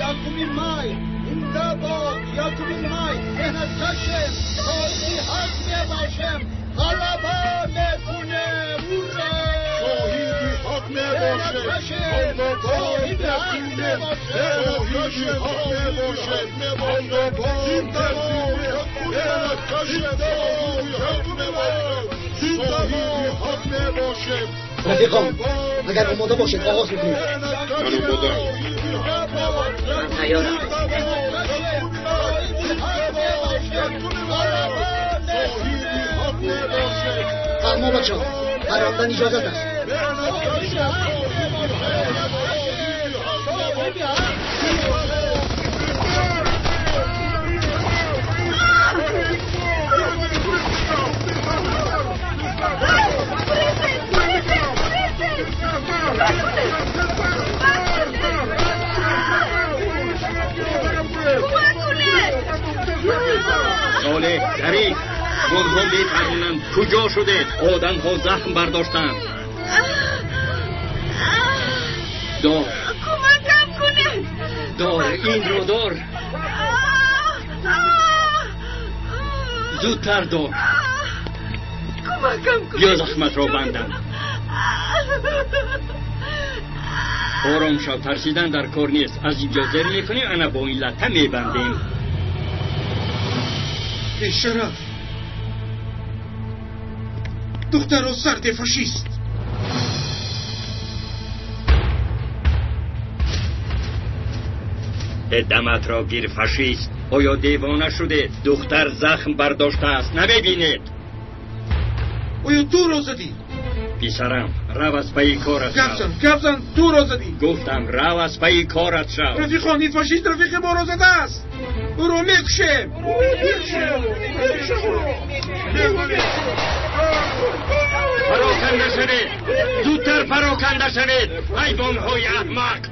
якуми май, зинда бод якуми май, меҳнаткашем, соҳиби ҳақ мебошем, ғалаба мекунем, ура! Соҳиби ҳақ мебошем, соҳиби ҳақ мебошем, соҳиби ҳақ мебошем, зинда бод, меҳнаткашем, соҳиби ҳақ мебошем, соҳиби ҳақ мебошем. Рафиқон, агар омода бошед, оғоз мекунем. Ман омодаам. Ман тайёрам. Фармо бачаҳо, баромадан иҷозат аст. Солеҳ, сариъ! Онҳо метавонанд. Куҷо шудед? Одамҳо захм бардоштанд. Дор. Кӯмакам кунед. Дор, инро дор. Зудтар дор. Кӯмакам кунед. Биё захматро бандам. Ором шав, тарсидан дар кор нест. Аз инҷо зер мекунем, ана бо ин латта мебандем. Бешараф! Духтарро сарде фашист! Даматро гир, фашист! Оё девона шудед? Духтар захм бардоштааст, намебинед? Оё туро задӣ? Писарам, рав аз пайи корат шав. Гап зан, гап зан, туро задӣ. Гуфтам, рав аз пайи корат шав. Рафиқон, ин фашист рафиқи моро задааст. Ӯро мекушем. Пароканда шавед, зудтар пароканда шавед, ҳайвонҳои аҳмақ.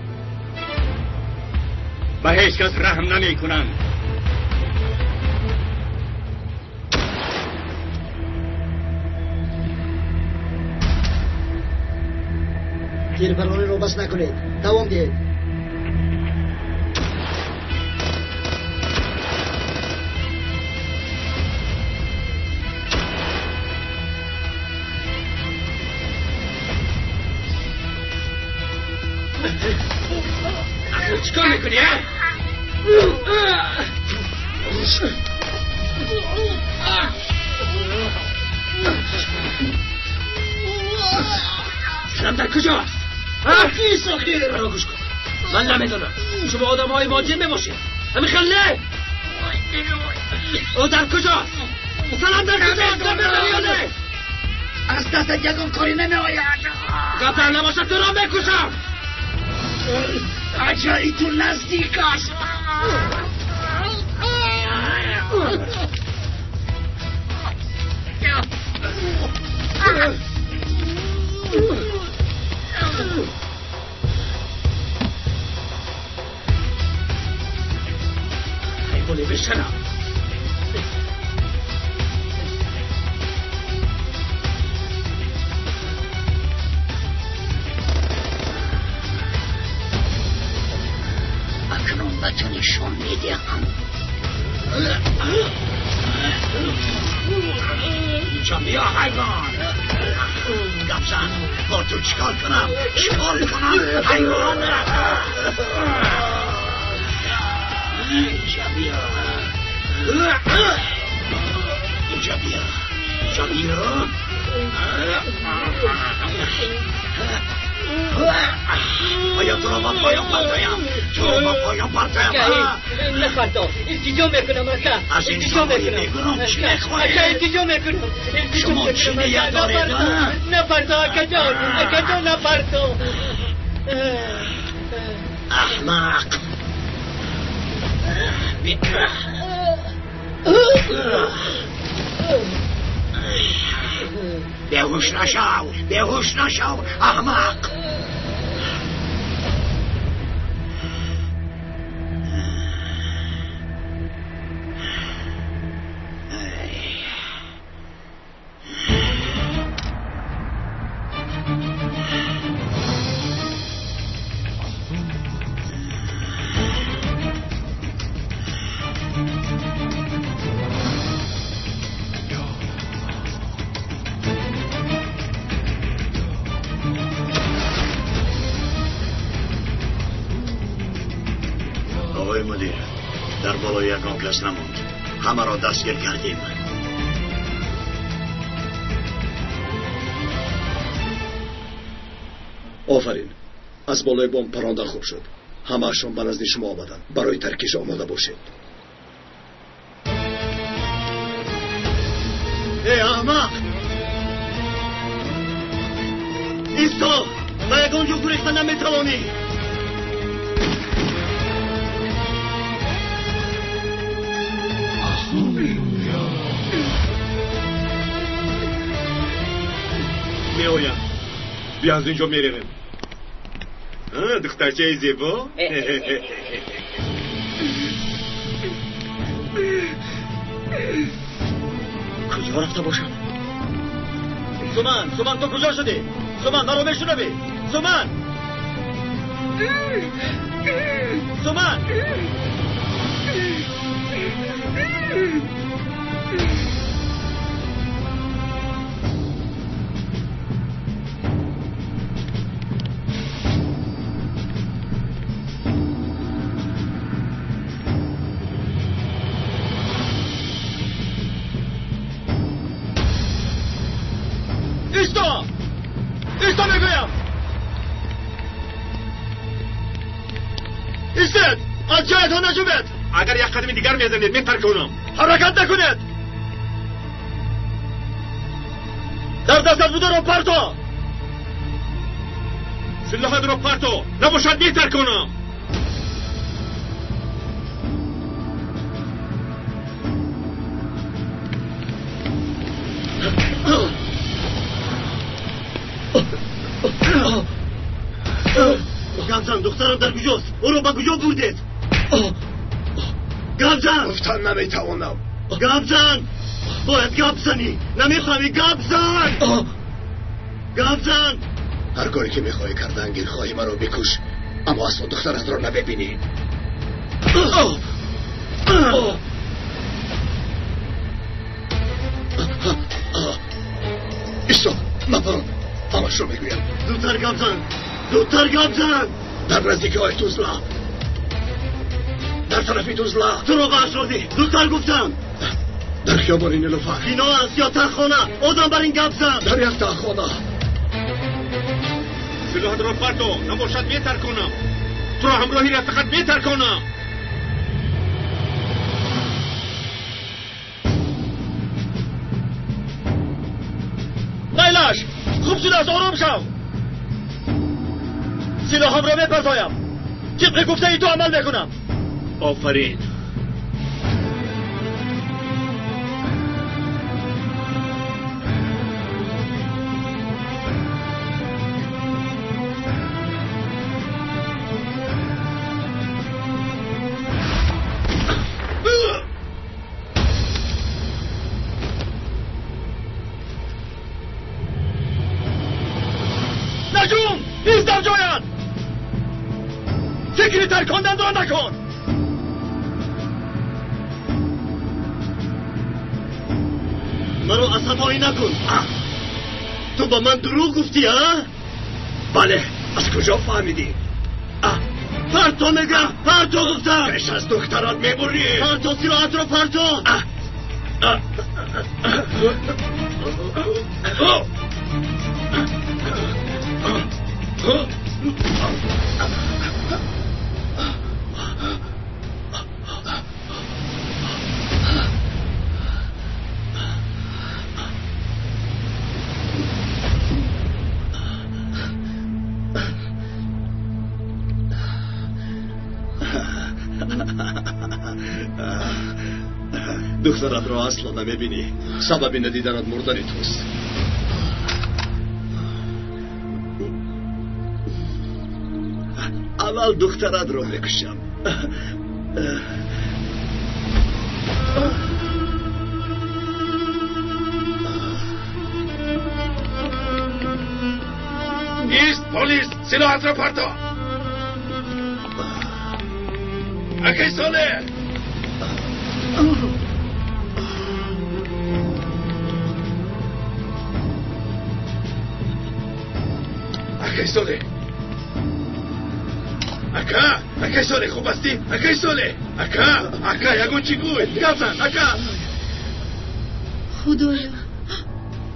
Ба ҳеҷ кас раҳм намекунам. Тирбарониро бас накунед, давом диҳед. Чикор мекунӣ, а? Сарам дар куҷост? Маро гӯш кун. Ман намедонам. Шумо одамҳои моҷир мебошед. Ҳамин хел не? Ӯ дар куҷост? Салам дар куҷост? Намедонӣ ё не? Аз дастат ягон корӣ намеояд. Гапдар набошад, туро мекушам. Аҷали ту наздик аст. ҳайвоне бешараф! Акнун ба ту нишон медиҳам. Инҷо биё, ҳайвон. Гап зан, бо ту чикор кунам? Чикор кунам, ҳайвон? Инҷо биё. Инҷо биё. Инҷо биё. Оё туро ба поён партоям? Туро ба поён партоям? Нафарто, илтиҷо мекунам, ака. Аз ин замони мегурам чӣ мехоҳед? Ака, илтиҷо мекунам. Шумо чӣ ният доред? Нафарто, акаҷон, акаҷон, нафарто. Аҳмақ! Беҳуш нашав, беҳуш нашав, аҳмақ! Оқои мудир, дар болои ягон кас намонд. Ҳамаро дастгир кардем. Офарин, аз болои бом парондан хуб шуд. Ҳамаашон ба назди шумо омаданд. Барои таркиш омода бошед. Эй аҳмақ! Исто! Ба ягон ҷо гурехта наметавонӣ. Меоям. Бия аз инҷо меравем. Духтарчаи зебо. Куҷо рафта бошам? Суман, Суман, ту куҷо шудӣ? Суман, маро мешунавӣ? Суман! Суман! Исто! Исто мегӯям! Истед! Аз ҷоятон наҷубед! Агар як қадами дигар мезанед, метарконам. Ҳаракат накунед! Дар дастат бударо парто! Силоҳатро парто! Набошад метарконам! Гап зан, духтарам дар куҷост? Ӯро ба куҷо бурдед? Гап зан! Гуфтан наметавонам. Гап зан! Бояд гап занӣ! Намефаҳмӣ? Гап зан! Гап зан! Ҳар коре ки мехоҳӣ кардан, гир хоҳӣ маро бикуш, аммо асло духтаратро намебинӣ. Исто, напарон, ҳамашро мегӯям. Зудтар гап зан! Зудтар гап зан! Дар наздикиҳои Тузла, дар тарафи Тузла. Туро ба ашродӣ! Зудтар гуфтам! Дар хиёбони Нилуфар. Бино аст ё таххона? Одам бар ин гап зан! Дар як таххона. Силоҳатро парто, набошад метарконам. Туро ҳамроҳи рафиқат метарконам. Лайлаш, хуб шудааст, ором шав. Силоҳамро мепартоям. Тибқи гуфтаи ту амал мекунам. Офарин. Наҷум, ист дар ҷоят! Фикри тарконданро накун! Маро асабонӣ накун! Ту ба ман дурӯғ гуфтӣ, а? Бале, аз куҷо фаҳмидӣ? Парто мегӯям, парто гуфтам! Пеш аз духтарат мебурӣ! Парто, силоҳатро парто! Духтаратро асло намебинӣ. Сабаби надиданат мурдани туст. Аввал духтаратро мекушам. Ист, полис, силоҳатро парто! Акай Солеҳ! Акай Солеҳ! Ака, акай Солеҳ, хуб ҳастӣ? Акай Солеҳ, ака, ака, ягон чӣ гӯй, гап зан, ака. Худоё.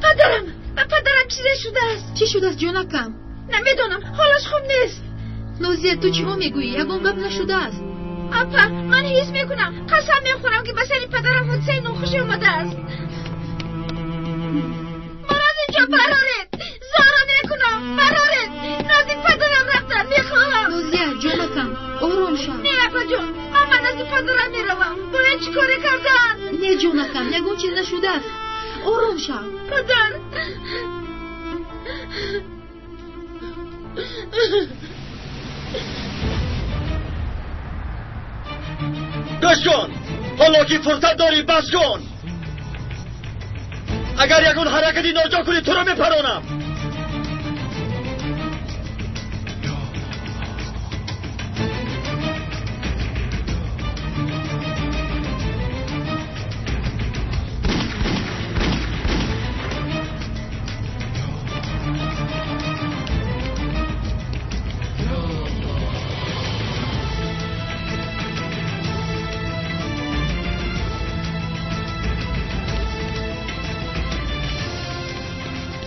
Падарам, ба падарам чизе шудааст. Чӣ шудааст, ҷонакам? Намедонам, ҳолаш хуб нест. Нозия, ту чиҳо мегӯӣ? Ягон гап нашудааст. Апа, ман ҳис мекунам, қасам мехӯрам, ки ба сари падарам ҳодисаи нохуше омадааст. Маро аз инҷо бароред, зора мекунам, бароред. Назди падарам рафтан мехоҳам. Нозия, ҷонакам, ором шав. Не, апаҷон, ман ба назди падарам меравам. Бояд чӣ коре кардан? Не, ҷонакам, ягон чиз нашудааст. Ором шав. Падар. Гӯш кун, ҳоло ки фурсат дорӣ, бас кун. Агар ягон ҳаракати ноҷо кунӣ, туро мепаронам.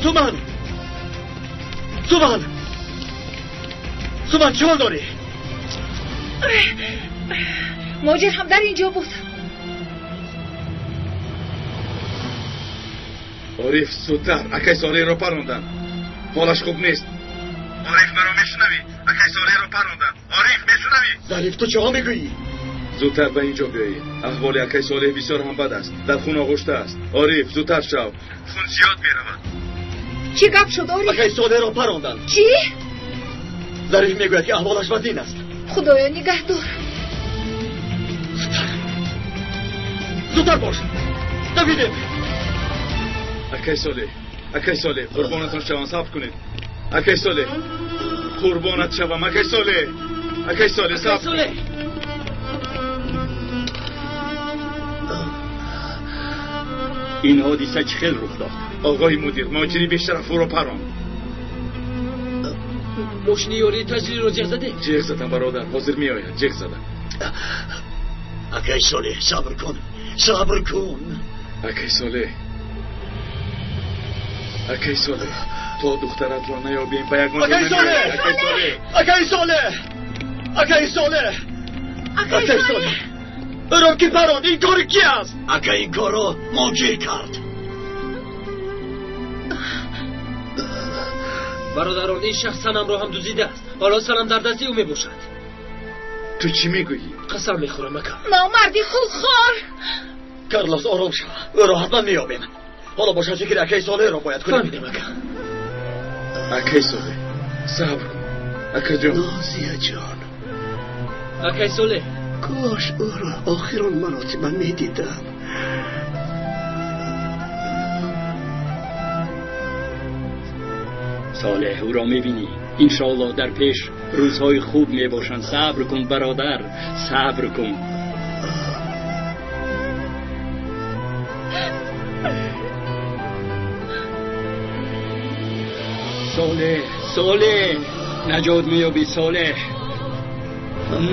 Суман! Суман! Суман, чӣ ҳол дорӣ? Моҷир ҳам дар инҷо буд. Ориф, зудтар, акай Солеҳро парондам. Ҳолаш хуб нест. Ориф, маро мешунавӣ? Акай Солеҳро парондам. Ориф, мешунавӣ? Зариф, ту чиҳо мегӯӣ? Зудтар ба инҷо биёед. Аҳволи акай Солеҳ бисёр ҳам бад аст. Дар хун оғушта аст. Ориф, зудтар шав. Хун зиёд меравад. Чӣ гап шуд, Ориф? Акай Солеҳро паронданд. Чӣ? Зариф мегӯяд, ки аҳволаш вазин аст. Худоё, нигаҳдор. Зудтар, зудтар бош, давидем. Акай Солеҳ, акай Солеҳ, қурбонатон шавам, сабр кунед. Акай Солеҳ, қурбонат шавам, акай Солеҳ, акай Солеҳ, сабр кунед. Ин ҳодиса чӣ хел рух дод? Оғои мудир, моҷири бешараф ӯро паронд. Мошини ёрии таҷлилро ҷеғ задед? Ҷеғ задам, бародар, ҳозир меояд, ҷеғ задам. Акай Солеҳ, сабр кун, сабр кун. Акай Солеҳ, акай Солеҳ, то духтаратро наёбем ба ягон Акай Солеҳ! Акай Солеҳ! Акай Солеҳ! Акай Солеҳ! Акай Солеҳ! Ӯро ки паронд? Ин кори ки аст? Ака, ин корро моҷир кард. Бародарон, ин шахс санамро ҳам дуздидааст. Ҳоло санам дар дасти ӯ мебошад. Ту чӣ мегӯӣ? Қасам мехӯрам, ака. Номарди хунхор! Карлос, ором шав, ӯро ҳатман меёбем. Ҳоло бошад, фикри акаи Солеҳро бояд кунем. Фаҳмидам, ака. Акаи Солеҳ, сабр кун, акаҷон. Нозия ҷон. Акаи Солеҳ. Кош ӯро охирон маротиба медидам. Солеҳ, ӯро мебинӣ. Иншоаллоҳ дар пеш рӯзҳои хуб мебошанд. Сабр кун, бародар, сабр кун. Солеҳ, Солеҳ, наҷот меёбӣ, Солеҳ.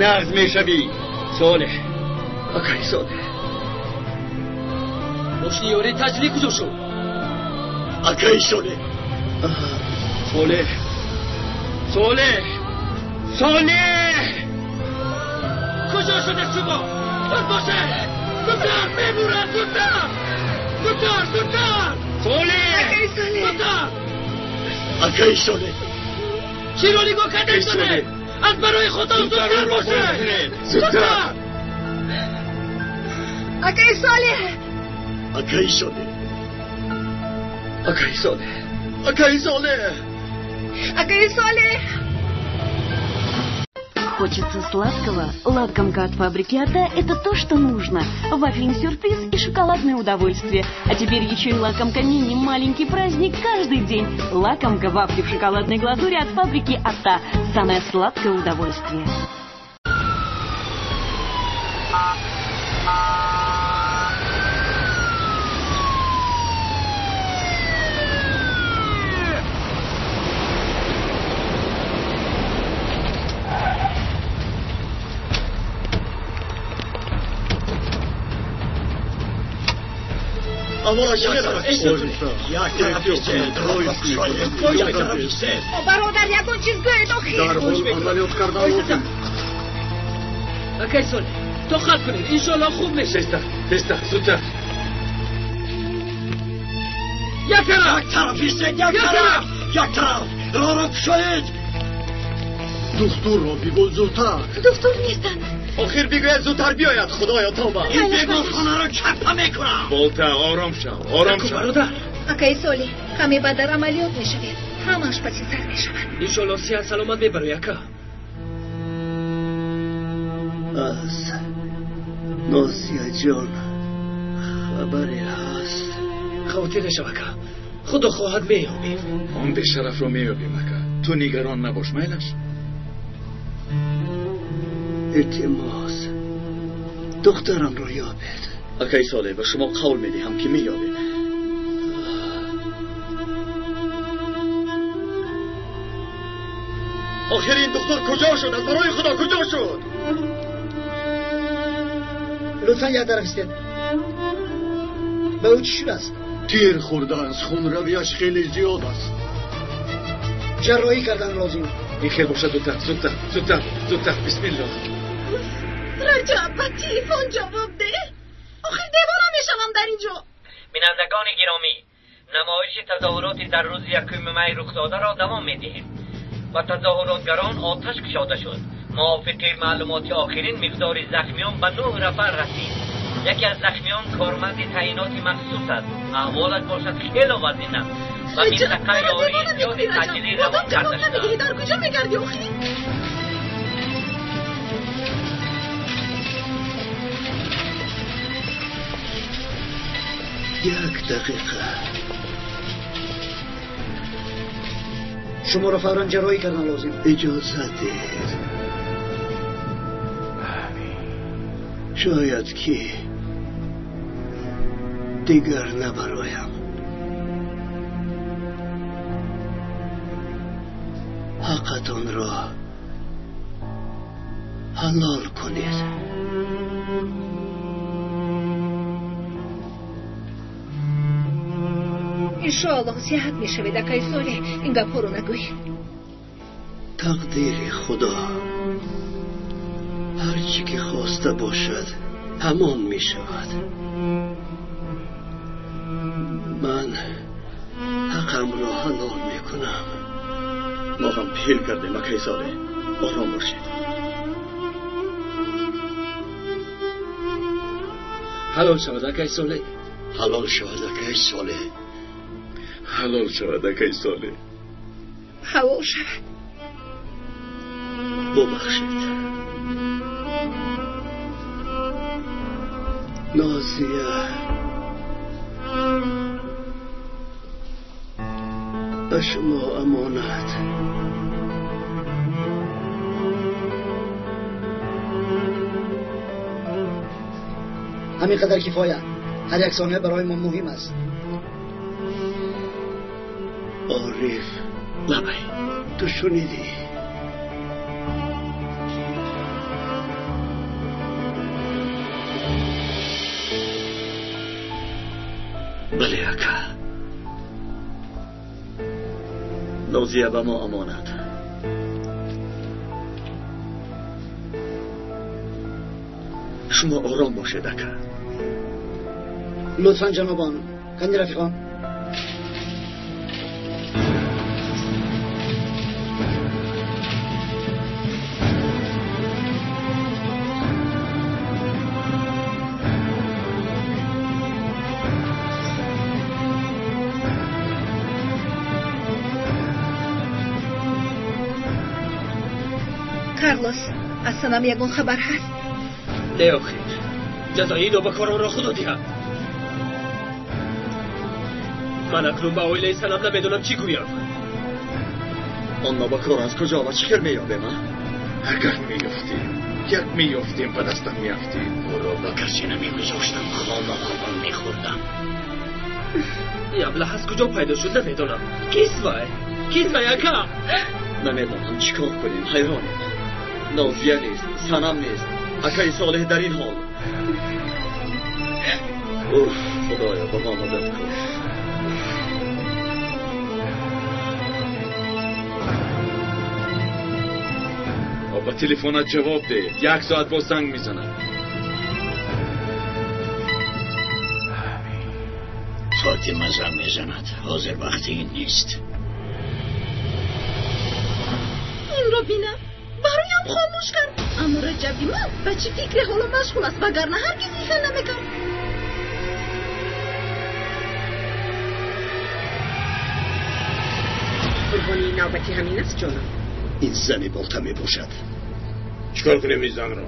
Нағз мешавӣ, Солеҳ. Акай Солеҳ. Мошини ёрии таҷлӣ куҷо шуд? Акай Солеҳ. Солеҳ, Солеҳ, Солеҳ! Куҷо шуда шумо? Зуд бошед! Зудтар, мемурад, зудтар! Зудтар, зудтар! Солеҳ! Акай Солеҳ! Зудтар! Акай Солеҳ! Чиро нигоҳ кардед, Солеҳ? Аз барои Худо зудтар бошед! Зудтар! Акай Солеҳ! Акай Солеҳ! Акай Солеҳ! Акай Солеҳ! Акай Солеҳ! Хочется сладкого? Лакомка от фабрики Ата – это то, что нужно. Вафельный сюрприз и шоколадное удовольствие. А теперь еще и лакомка мини «Маленький праздник» каждый день. Лакомка вафли в шоколадной глазури от фабрики Ата. Самое сладкое удовольствие. احوالش چطور است؟ یک طرف ایستید. برادر یگان چیز گوید آخیر. در حال عملیات کردن لازم. اکی صالح طاقت کنید، انشالله خوب میشه. تیزتر زودتر. یک طرف، یک طرف ایستید، یک طرف، یک طرف. راه را گشایید. دکتر را بگو زودتر. دکتر نیستند. آخر بگوید زودتر بیاید. خدایا توبه. این بیمارخانه را چپه میکنم. болта ором шав، ором шав. برادر. акаи Солеҳ, каме баъд дар амалиёт мешавед, ҳамааш паси сар мешавад. иншоалло сиҳат саломат мебарои ака. аз Нозия ҷон хабаре ҳаст? хавотир нашав ака, худо хоҳад меёбем. Он бешарафро меёбем ака, ту нигарон набош, майлаш. илтимос, духтарамро ёбед. акаи Солеҳ, ба шумо қавл медиҳам ки меёбем. охир ин духтур куҷо шуд? аз барои худо куҷо шуд? лутфан як тараф истед. Ба ӯ чӣ шудааст? Тир хӯрдааст, хунравияш хеле зиёд аст. Ҷарроҳӣ кардан лозим. ин хел бошад, зудтар, зудтар, зудтар, зудтар. Бисмиллоҳ. Раҷаб, ба телефон ҷавоб деҳ. Охир девона мешавам дар ин ҷо. Бинандагони гиромӣ, намоиши тазоҳуроти дар рӯзи 1 май рухдодаро давом медиҳем. Ба тазоҳуротгарон оташ кушода шуд. Мувофиқи маълумоти охирин, миқдори захмиён ба 9 нафар расид. Яке аз захмиён корманди таъиноти махсус аст. Аҳволаш бошад хело вазин аст. Ба минтақа ёрии зиёди таъҷилӣ равон карда шудааст. Дар куҷо мегардӣ охир? Як дақиқа. Шуморо фавран ҷарроҳӣ кардан лозим. Иҷоза диҳед. Шояд ки дигар набароям. Ҳаққатонро ҳалол кунед. Иншоаллоҳ сиҳат мешавед акаи Солеҳ, ин гапҳоро нагӯед. Тақдири Худо ҳар чӣ ки хоста бошад ҳамон мешавад. Ман ҳаққамро ҳалол мекунам. Мо ҳам пил кардем акаи Солеҳ, ором бошед. Ҳалол шавад акаи Солеҳ. Ҳалол шавад акаи Солеҳ. Ҳалол шавад акаи Солеҳ. Ҳалол шавад. Бубахшед. Нозия, ба шумо амонат. Ҳамин қадар кифоя. Ҳар як сония барои мо муҳим аст. Ориф, лабай, ту шунидӣ? Бале ака, Нозия ба мо амонат. Шумо ором бошед ака. Лутфан ҷанобон, кани рафиқон. Карлос, аз Санам ягон хабар ҳаст? Не охир, ҷазои нобакоронро худо диҳад. Ман акнун ба оилаи Санам намедонам чӣ гӯям. Он нобакор аз куҷо ва чӣ хел меёбем, а? Агар меёфтем, як меёфтем, ба дастам меафтем. Ӯро ба касе намегузоштам, хома хобам мехӯрдам. Ин аблаҳ аз куҷо пайдо шуд намедонам. Кист вай? Кист вай ака? Намедонам чӣ кор кунем, ҳайронем. Нозия нест, Санам нест, акаи Солеҳ дар ин ҳол. Уф, Худоё, ба мо мадад кун. Ба телефонат ҷавоб деҳ. 1 соат боз занг мезанад. Фотима занг мезанад. Ҳозир вақти ин нест. Инро бинам. Бароям хомӯш кард. Аммо Раҷаби ман ба чӣ фикре ҳоло машғул аст, вагарна ҳаргиз ин хел намекард. Қурбонии навбатӣ ҳамин аст, ҷонам. Ин зани болта мебошад. Чикор кунем ин занро?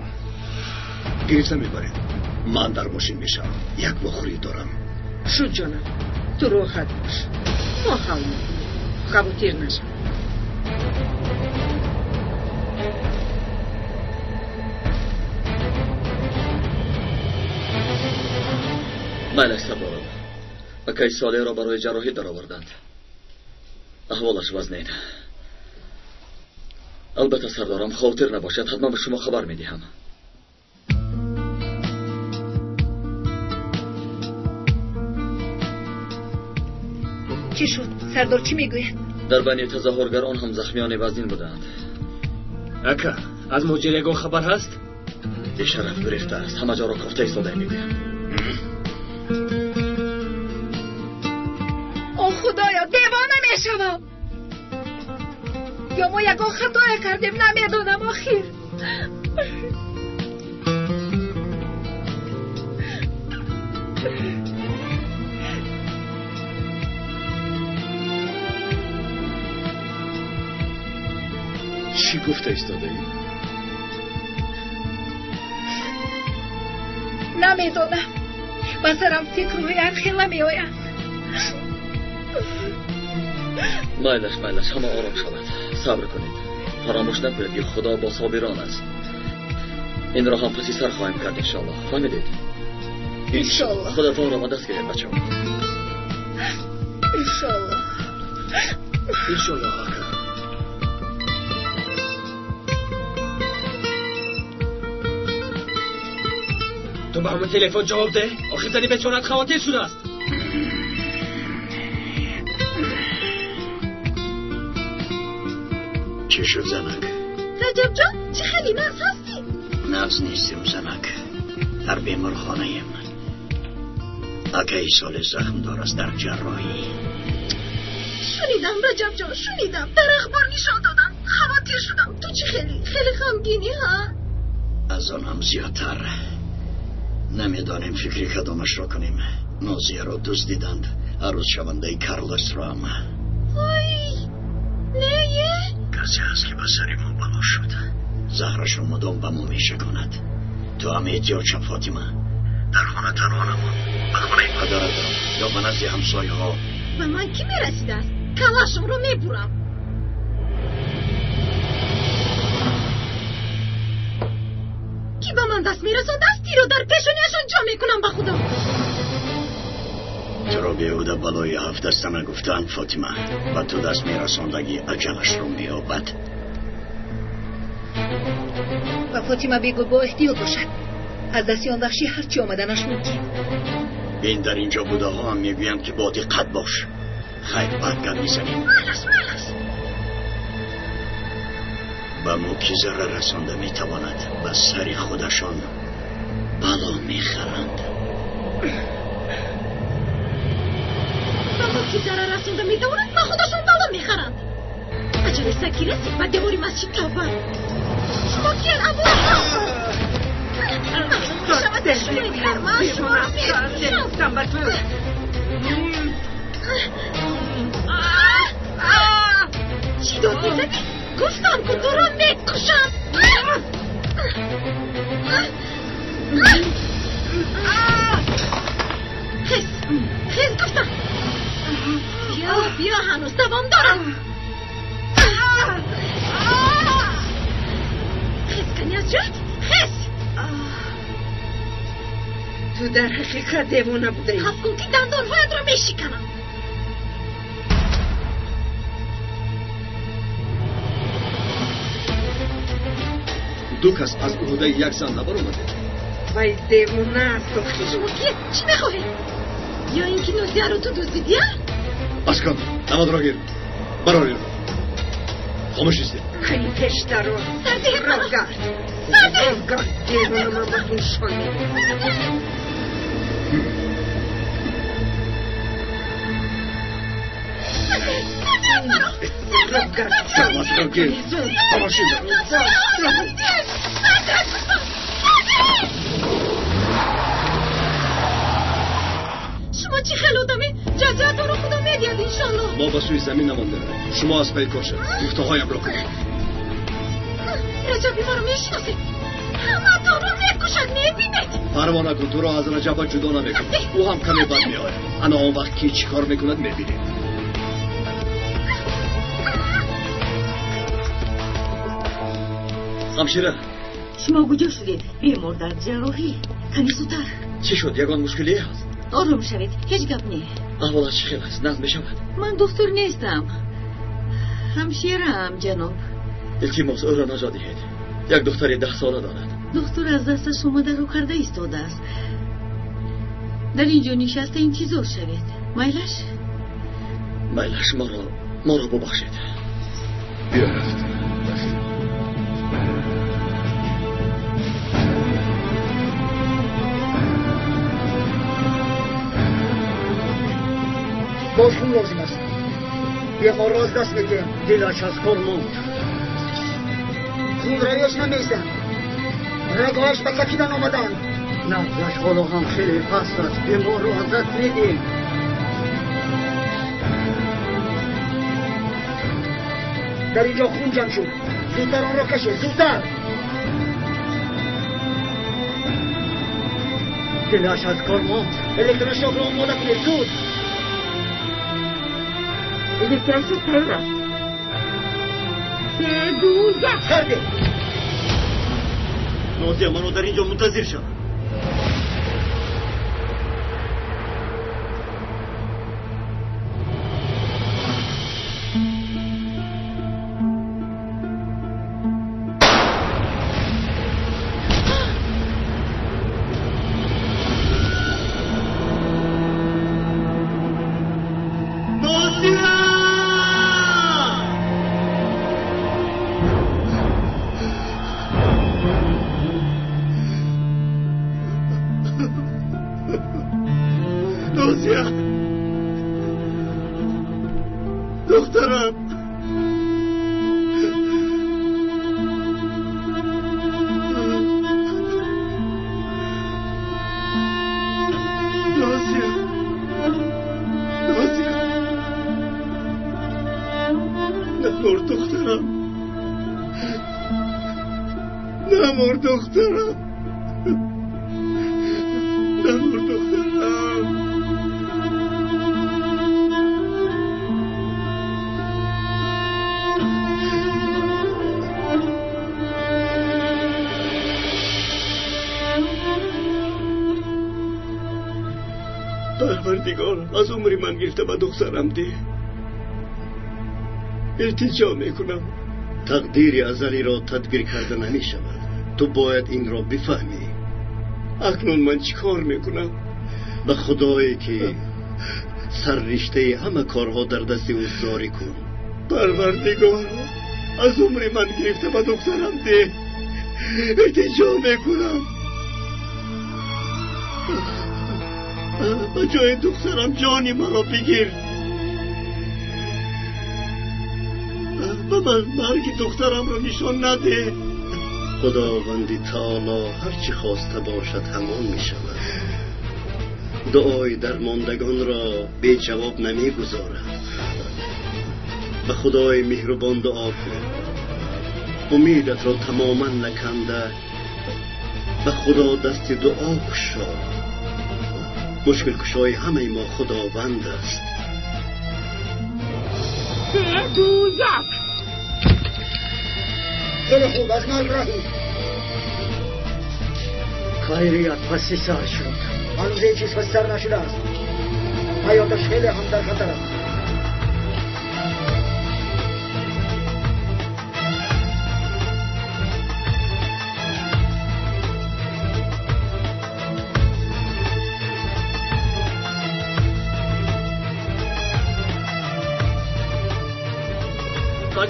Гирифта мебаред. Ман дар мошин мешавам. Як вохӯрӣ дорам. Шуд, ҷонам. Ту роҳат бош. Мо ҳал мекунем. Хавотир нашав. Майлаш, сардорам. Акаи Солеҳро барои ҷарроҳӣ дароварданд. Аҳволаш вазнин. Албатта, сардорам, хотир набошад, ҳатман ба шумо хабар медиҳам. Чӣ шуд? Сардор чӣ мегӯяд? Дар байни тазоҳургарон ҳам захмиёни вазнин буданд. Ака, аз муҳоҷир ягон хабар ҳаст? Бешараф гурехта аст. Ҳама ҷоро кофта истода мегӯянд. О Худоё, девона мешавам! Ё мо ягон хатое кардем, намедонам охир. Чӣ гуфта истодаӣ? Намедонам. Ба сарам фикрҳои ҳархела меоянд. Майлаш, майлаш, ҳама ором шавад. Сабр кунед. Фаромӯш накунед, ки Худо бо собирон аст. Инро ҳам паси сар хоҳем кард, иншоаллоҳ. Фаҳмидед? Иншоаллоҳ. Худатонро ба даст гиред, бачаҳо. Иншоаллоҳ. Иншоаллоҳ, ака. Ту ба ҳамон телефон ҷавоб деҳ. Охир зани бечорат хавотир шудааст. Чӣ шуд, занак? Раҷабҷон, чӣ хеле нағз ҳастӣ? Нағз нестем, занак. Дар беморхонаем. Акаи Солеҳ захмдор аст дар ҷарроҳӣ. Шунидам, Раҷабҷон, шунидам. Дар ахбор нишон додам. Хавотир шудам. Ту чӣ хеле хеле ғамгинӣ, ҳа? Аз он ҳам зиёдтар. Намедонем фикри кадомашро кунем. Нозияро дуздиданд. Арӯзшавандаи Карлосро ҳам. Ой, не, касе ҳаст ки ба сари мо бало шуд. Заҳрашро мудом ба мо мешиконад. Ту ҳам эҳтиёт шав, Фотима. Дар хона танҳо намон. Ба хонаи падарат рав ё ба назди ҳамсояҳо. Ба ман кӣ мерасидааст? Калашамро мебурам. Ки ба ман даст мерасондааст, тиро дар пешониашон ҷо мекунам ба Худо. Туро беҳуда балои ҳафт даста нагуфтаанд, Фотима. Ба ту даст мерасондагӣ аҷалашро меёбад. Ба Фотима бигӯ бо эҳтиёт бошад. Аз дасти он ваҳшӣ ҳарчи омаданаш мумкин. Ин дар инҷо будаҳо ҳам мегӯянд, ки бо диққат бош. Хайр, баъд гап мезанем. Майлаш, майлаш. Ба мо ки зарар расонда метавонад, ба сари худашон бало мехаранд. Ба мо ки зарар расонда метавонад, ба худашон бало мехаранд. Аҷали саки расид ба девори масҷид тавба. Шумо киян, абулаҳаб? Мешавад шумои ман шуморо мекушам. Чӣ дод мезадӣ? Гуфтам ку туро мекушам. Хез, хез гуфтам. Биё, биё, ҳанӯз давом дорам. Хез кани аз ҷойт, хез. Ту дар ҳақиқат девона будаӣ. Хаф кун ки дандонҳоятро мешиканам. Ду кас аз уҳдаи як зан набаромадед. Вай девона аст охир. Шумо киед? Чӣ мехоҳед? Ё ин ки Нозияро ту дуздидӣ, а? Бас кун, намадро гир. Барор инро. Хомӯш истед. Хеле пештаро. Сардиҳед маро. Роҳгард. Сардиҳед. Роҳгард, девона ман ба ту нишон медиҳам. Сардиҳед маро. Роҳгард. Намадро гир. Ба мошин дар. Сардиҳед. Сардиҳед гуфтам. Сардиҳед. Шумо чӣ хел одаме? Ҷазоятонро Худо медиҳад иншоаллоҳ. Мо ба сӯи замин намон меравем. Шумо аз пайи кор шавед. Гуфтаҳоямро кунед. Раҷаби маро мешиносед? Ҳаматонро мекушад, мебинед. Парво накун, туро аз Раҷаба ҷудо намекунам. Ӯ ҳам каме бад меояд. Ана он вақт ки чӣ кор мекунад мебинем. Ҳамшира, Шумо куҷо шудед? Бемор дар ҷарроҳӣ. Кани зудтар. Чӣ шуд? Ягон мушкилие ҳаст? Ором шавед, ҳеҷ гап не. Аҳволат чӣ хел аст? Нағз мешавад? Ман духтур нестам. Ҳамшираам, ҷаноб. Илтимос, ӯро наҷот диҳед. Як духтари 10 сола дорад. Духтур аз дасташ омадаро карда истодааст. Дар ин ҷо нишаста интизор шавед. Майлаш? Майлаш, моро бубахшед. Биё, рафт. Боз хун лозим аст. Беморро аз даст медиҳем. Дилаш аз кор монд. Хунравиаш намеистад. Рагҳояш ба кафидан омадаанд. Набзаш ҳоло ҳам хеле паст аст. Беморро аз даст медиҳем. Дар инҷо хун ҷамъ шуд. Зудтар онро кашед, зудтар. Дилаш аз кор монд. Электрошокро омода кунед, зуд. Электрошок тайёр аст. Се, ду, як. Кардем. Нозия, маро дар ин ҷо мунтазир шав. Нозия! Нозия! Духтарам! Нозия! Нозия! Намур, духтарам! Намур, духтарам! Намур, духтарам! Парвардигор, аз умри ман гирифта ба духтарам деҳ. Илтиҷо мекунам. Тақдири азалиро тадбир карда намешавад. Ту бояд инро бифаҳмӣ. Акнун ман чӣ кор мекунам? Ба худое ки сарриштаи ҳама корҳо дар дасти ӯ зорӣ кун. Парвардигор, аз умри ман гирифта ба духтарам деҳ. Илтиҷо мекунам. Ба ҷои духтарам ҷони маро бигир. Ба ман марги духтарамро нишон надеҳ. Худованди таоло ҳар чӣ хоста бошад, ҳамон мешавад. Дуои дармондагонро беҷавоб намегузорад. Ба худои меҳрубон дуо кун. Умедатро тамоман наканда ба худо дасти дуо кушо. Мушкилкушои ҳамаи мо худованд аст. Се, ду, як. Хеле хуб, аз марг раҳид. Хайрият паси сар шуд. Ҳанӯз ҳеҷ чиз паси сар нашудааст. Ҳаёташ хеле ҳам дар хатар аст.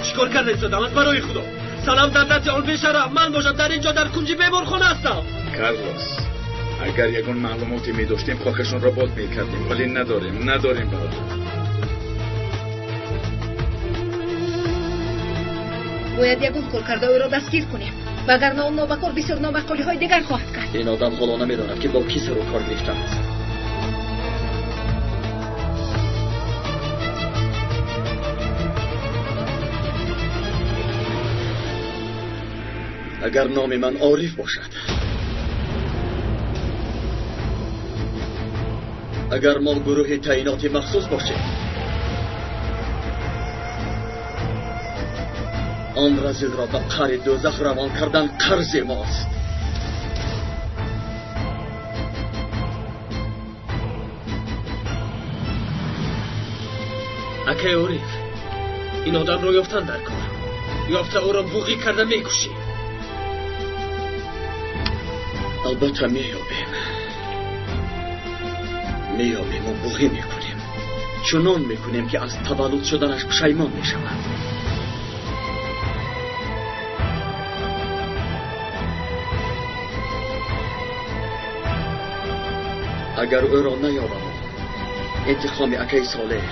Ман чӣ кор карда истодам аз барои Худо? Санам дар дасти он бешараф, ман бошам дар инҷо дар кунҷи беморхона ҳастам. Карлос, агар ягон маълумоте медоштем хокашонро бод мекардем, вале надорем, надорем бародар. Бояд ягон кор карда ӯро дастгир кунем, вагарна он нобакор бисёр номаъқулиҳои дигар хоҳад кард. Ин одам ҳоло намедонад ки бо кӣ сару кор гирифтааст. Агар номи ман Ориф бошад, агар мо гурӯҳи таъиноти махсус бошем, он разилро ба қаъри дӯзах равон кардан қарзи мост. Акай Ориф, ин одамро ёфтан дар кор. Ёфта ӯро буғӣ карда мекушем. Албатта меёбем. Меёбем ва буғӣ мекунем. Чунон мекунем ки аз таваллуд шуданаш пушаймон мешавад. Агар ӯро наёбам, интиқоми акаи Солеҳ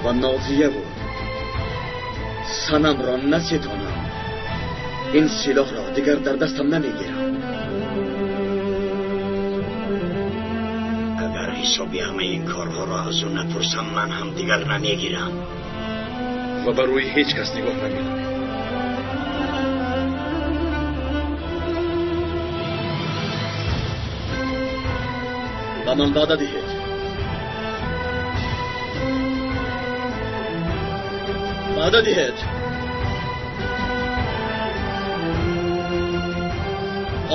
ва Нозияву Санамро наситонам, ин силоҳро дигар дар дастам намегирам. Агар ҳисоби ҳамаи ин корҳоро аз ӯ напурсам, ман ҳам дигар намегирам. Ва ба рӯи ҳеҷ кас нигоҳ намекунем. Ба ман ваъда диҳед. Ваъда диҳед.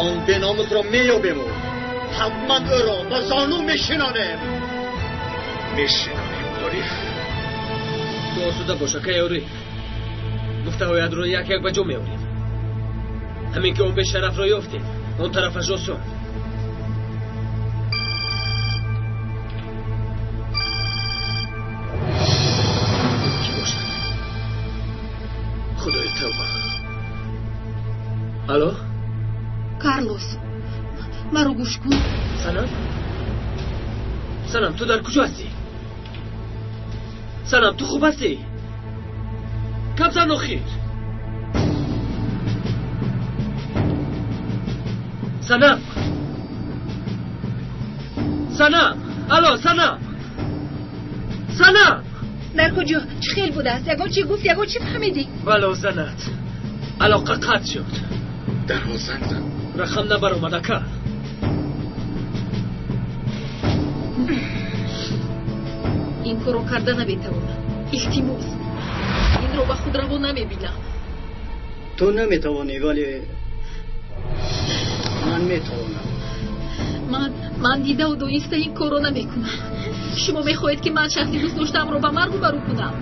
Он беномусро меёбему ҳатман ӯро ба зону мешинонем. Мешинонем, Ориф. Ту осуда бош, акай Ориф. Гуфтаҳоятро як як ба ҷо меорем. Ҳамин ки он бешарафро ёфтем, он тарафаш осон. Кӣ бошад? Худои тавба. Алло? Карлос, маро гӯш кун. Санам? Санам, ту дар куҷо ҳастӣ? Санам, ту хуб ҳастӣ? Кам зан охир. Санам! Санам! Алло, Санам! Санам! Дар куҷо? Чӣ хел будааст? Ягон чӣ гуфт, ягон чӣ фаҳмидӣ? Вало занат. Алоқа қатъ шуд. Дарҳол занг зан. Рақам набаромад, ака. Ин корро карда наметавонам. Илтимос, инро ба худ раво намебинам. Ту наметавонӣ, вале ман метавонам. Ман дидаву дониста ин корро намекунам. Шумо мехоҳед ки ман шахси дӯст доштаамро ба марг рӯбарӯ кунам?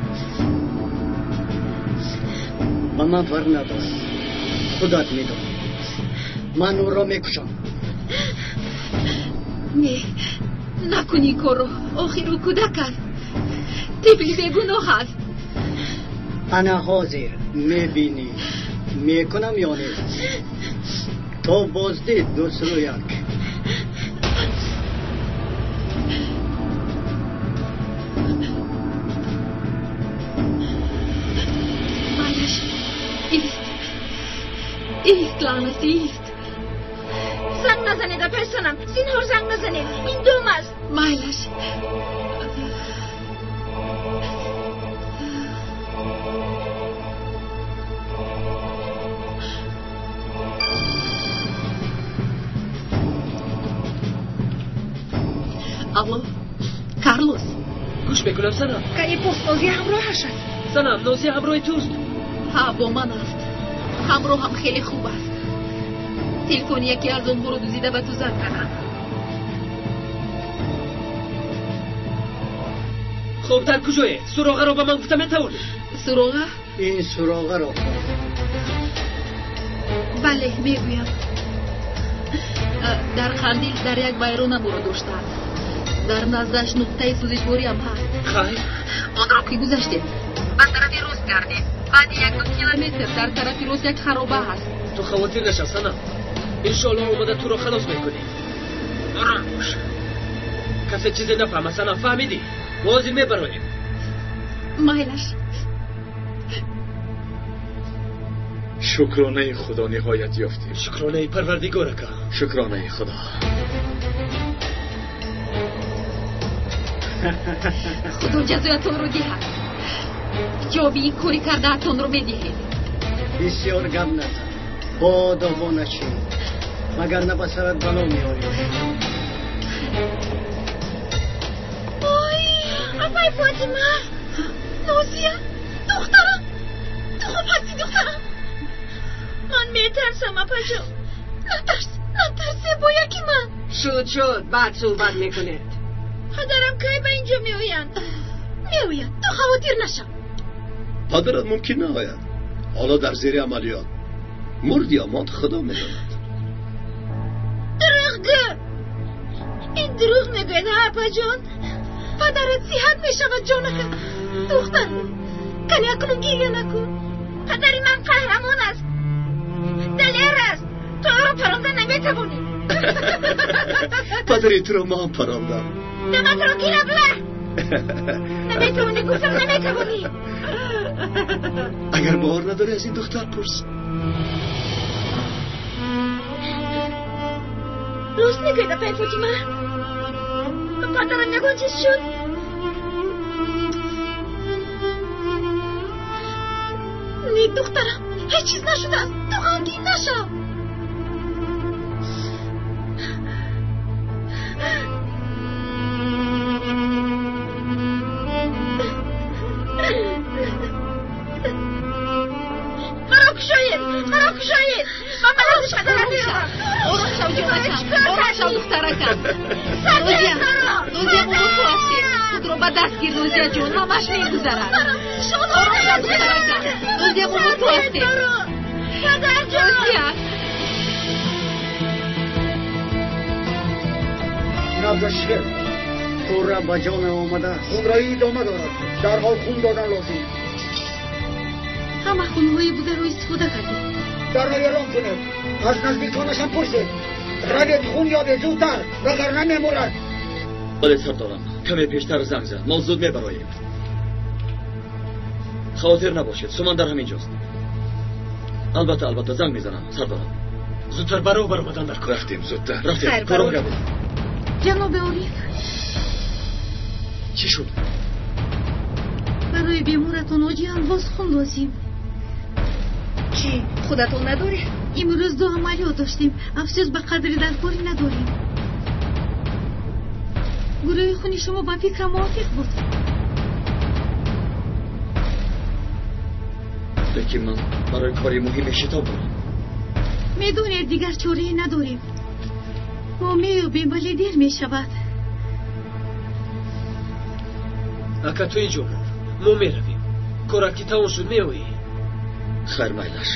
Ба ман фарқ надорад. Худат медонӣ. Ман ӯро мекушам. Не, накун ин корро. Охир ӯ кӯдак аст. Тифли бегуноҳ аст. Ана ҳозир мебинӣ мекунам ё не. То боздид дӯстрӯяк. Майлаш, ист. Ист, лаънатӣ, ист. Занг назанед, апай Санам. Зинҳор занг назанед. Ин дом аст. Майлаш. Алло, Карлос. Гӯш мекунам, Санам. Кани пост Нозия ҳамроҳаш аст. Санам, Нозия ҳамроҳи туст? Ҳа, бо ман аст. Ҳамроҳам хеле хуб аст. Телефони яке аз онҳоро дуздида ба ту занг задам. Хуб, дар куҷое? Суроғаро ба ман гуфта метавонӣ? Суроға? Ин суроғаро. Бале, мегӯям. Дар Қандил дар як вайрона моро доштаанд. Дар наздаш нуқтаи сӯзишвориам ҳаст. Хайр. Онро ки гузаштем, ба тарафи рост гардед. Баъди 1-2 километр дар тарафи рост як хароба ҳаст. Ту хавотир нашав, Санам. Иншоаллоҳ омада туро халос мекунем. Ором бош. Касе чизе нафаҳмад, Санам, фаҳмидӣ? Мо ҳозир мебароем. Майлаш. Шукронаи Худо ниҳоят ёфтем. Шукронаи Парвардигор, ака. Шукронаи Худо. Худо ҷазоятонро диҳад. Ҷавоби ин кори кардаатонро медиҳед. Бисёр гап назан. Бодобо начин. Вагарна ба сарат бало меорӣ. Ой, апай Фотима! Нозия, духтарам! Ту хуб ҳастӣ, духтарам? Ман метарсам, апаҷон. Натарс, натарс, зебояки ман. Шуд, шуд, баъд суҳбат мекунед. Падарам кай ба инҷо меоянд? Меояд, ту хавотир нашав. Падарат мумкин наояд. Ҳоло дар зери амалиёт. Мурд ё монд, Худо медонад. Дурӯғгӯ! Ин дурӯғ мегӯяд, ҳа, апаҷон? Падарат сиҳат мешавад, ҷонака. Духтар, кани акнун гиря накун. Падари ман қаҳрамон аст. Далер аст. Ту ӯро паронда наметавонӣ. Падари туро ман парондам. Даматро гир, абла! Наметавонӣ, гуфтам наметавонӣ. Агар бовар надорӣ, аз ин духтар пурс. Рост мегӯяд, апай Фотима. Ба падарам ягон чиз шуд? Не, духтарам, ҳеҷ чиз нашудааст. Ту ғамгин нашав. Маро кушоед! Маро кушоед! Ман ба назди падарам меравам. Ором шав, ҷонакам. Ором шав, духтаракам. Нозия, Нозия, мо бо ту ҳастем. Худро ба даст гир, Нозия ҷон, ҳамаш мегузарад. Ором шав, духтаракам. Нозия, мо бо ту ҳастем. Падарҷон! Нозия. Набзаш шер. Пурра ба ҷона омадааст. Хунравӣ идома дорад. Дарҳол хун додан лозим. Ҳама хунҳои бударо истифода кардем. Дарро эълон кунед. Аз наздиконашам пурсед. Равед хун ёбед зудтар, вагарна мемурад. Бале, сардорам. Каме пештар занг зад. Мо зуд мебароем. Хавотир набошед. Суман дар ҳамин ҷост. Албатта, албатта, занг мезанам, сардорам. Зудтар баро баромадан дар кор. Рафтем зудтар. Рафтем. Хайр, Кором баро. кардем. Ҷаноби Ориф, Чӣ шуд? барои беморатон оҷиан боз хун лозим. Чӣ, худатон надоред? Имрӯз 2 амалиёт доштем. Афсӯс, ба қадри даркорӣ надорем. Гурӯҳи хуни шумо ба фикрам мувофиқ буд. Лекин ман барои кори муҳиме шитоб дорам. Медонед, дигар чорае надорем. Мо меёбем, вале дер мешавад. Ака, ту инҷо мон. Мо меравем. Корат ки тамом шуд, меоӣ. Хайр, майлаш.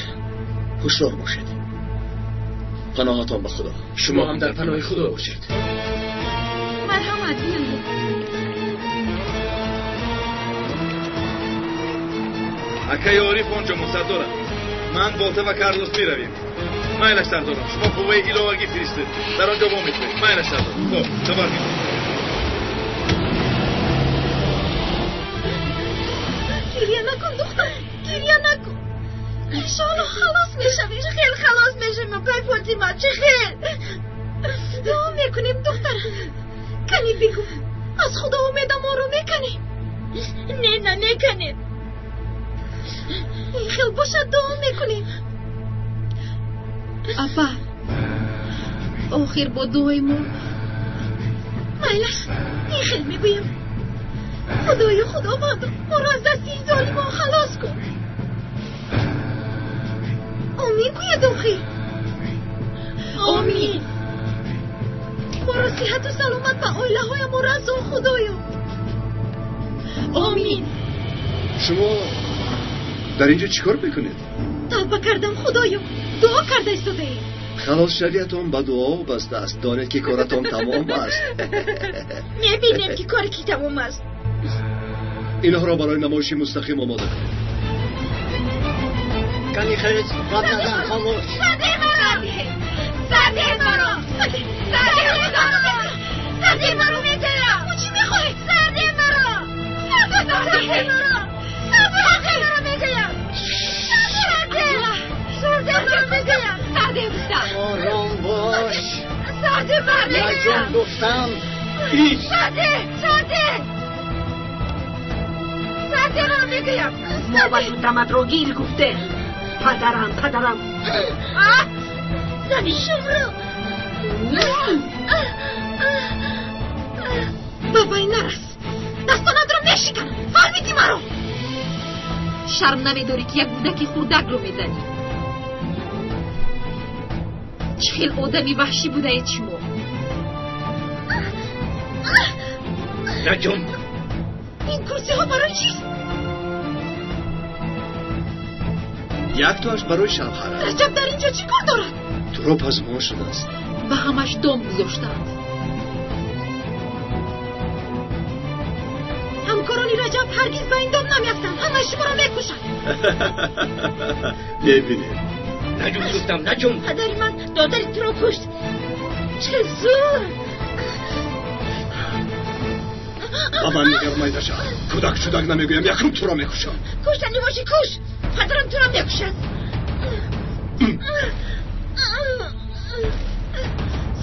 Ҳушёр бошед. Паноҳатон ба Худо. Шумо ҳам дар паноҳи Худо бошед. Марҳамат, биёед. Акаи Ориф онҷо мо, сардорам. Ман Болта ва Карлос меравем. Майлаш, сардорам. Шумо қувваи иловагӣ фиристед. Дар он ҷо во мехӯред. Майлаш, сардорам. Хуб, хабар мекунем. Гиря накун, духтар. Гиря накун. Иншоаллоҳ халос мешавем. Чӣ хел халос мешавем, апай Фотима? Чӣ хел? Дуо мекунем, духтарам. Кани бигӯ, аз Худо умедамонро мекунем? Не, намекунем. Ин хел бошад, дуо мекунем. Апа, охир бо дуои мо Майлаш, ин хел мегӯям. Худоё, Худовандо, моро аз дасти ин золимон халос кун. Омин гӯяд охир. Омин. Моро сиҳату саломат ба оилаҳоямон расон, Худоё. Омин. Шумо дар инҷо чӣ кор мекунед? Тавба кардам, Худоё. Дуо карда истодаем. Халос шавиятон ба дуо вобаста аст. Донед ки коратон тамом аст. Мебинем ки кори ки тамом аст. Инҳоро барои намоиши мустақим омода кунед. Кани хез, гап назан, хомӯш. Сарде маро! Сарде маро! Сарде маро! Сарде маро мегӯям! Ту чӣ мехоҳӣ? Сарде маро! Сарде маро! Сарде маро мегӯям! Сарде! Сарде маро мегӯям! Сарде гуфтам! Ором бош! Сарде маро мегӯям! Наҷон гуфтам! Сарде! Сарде! Сарде маро мегӯям! Мо ба ту даматро гир гуфтем. Падарам, падарам. Зани шумро! Бабай нарас! Дастонатро мешиканам! Фаҳмидӣ маро? Шарм намедорӣ ки як кӯдаки хурдакро мезанӣ? Чӣ хел одами ваҳшӣ будаед шумо? Наҷон! Ин курсиҳо барои чист? Яктоаш барои шавҳар аст. Раҷаб дар ин ҷо чӣ кор дорад? Туро пазмон шудааст. Ба ҳамаш дом гузоштаанд. Ҳамкорони Раҷаб ҳаргиз ба ин дом намеафтанд. Ҳамаи шуморо мекушанд. Мебинем. Наҷун гуфтам, наҷун. Падари ман додари туро кушт. Чӣ зур! Ба ман нигар майдаша. Кӯдак шудак намегӯям, якум туро мекушам. Куштанӣ бошӣ куш. Падарам туро мекушад.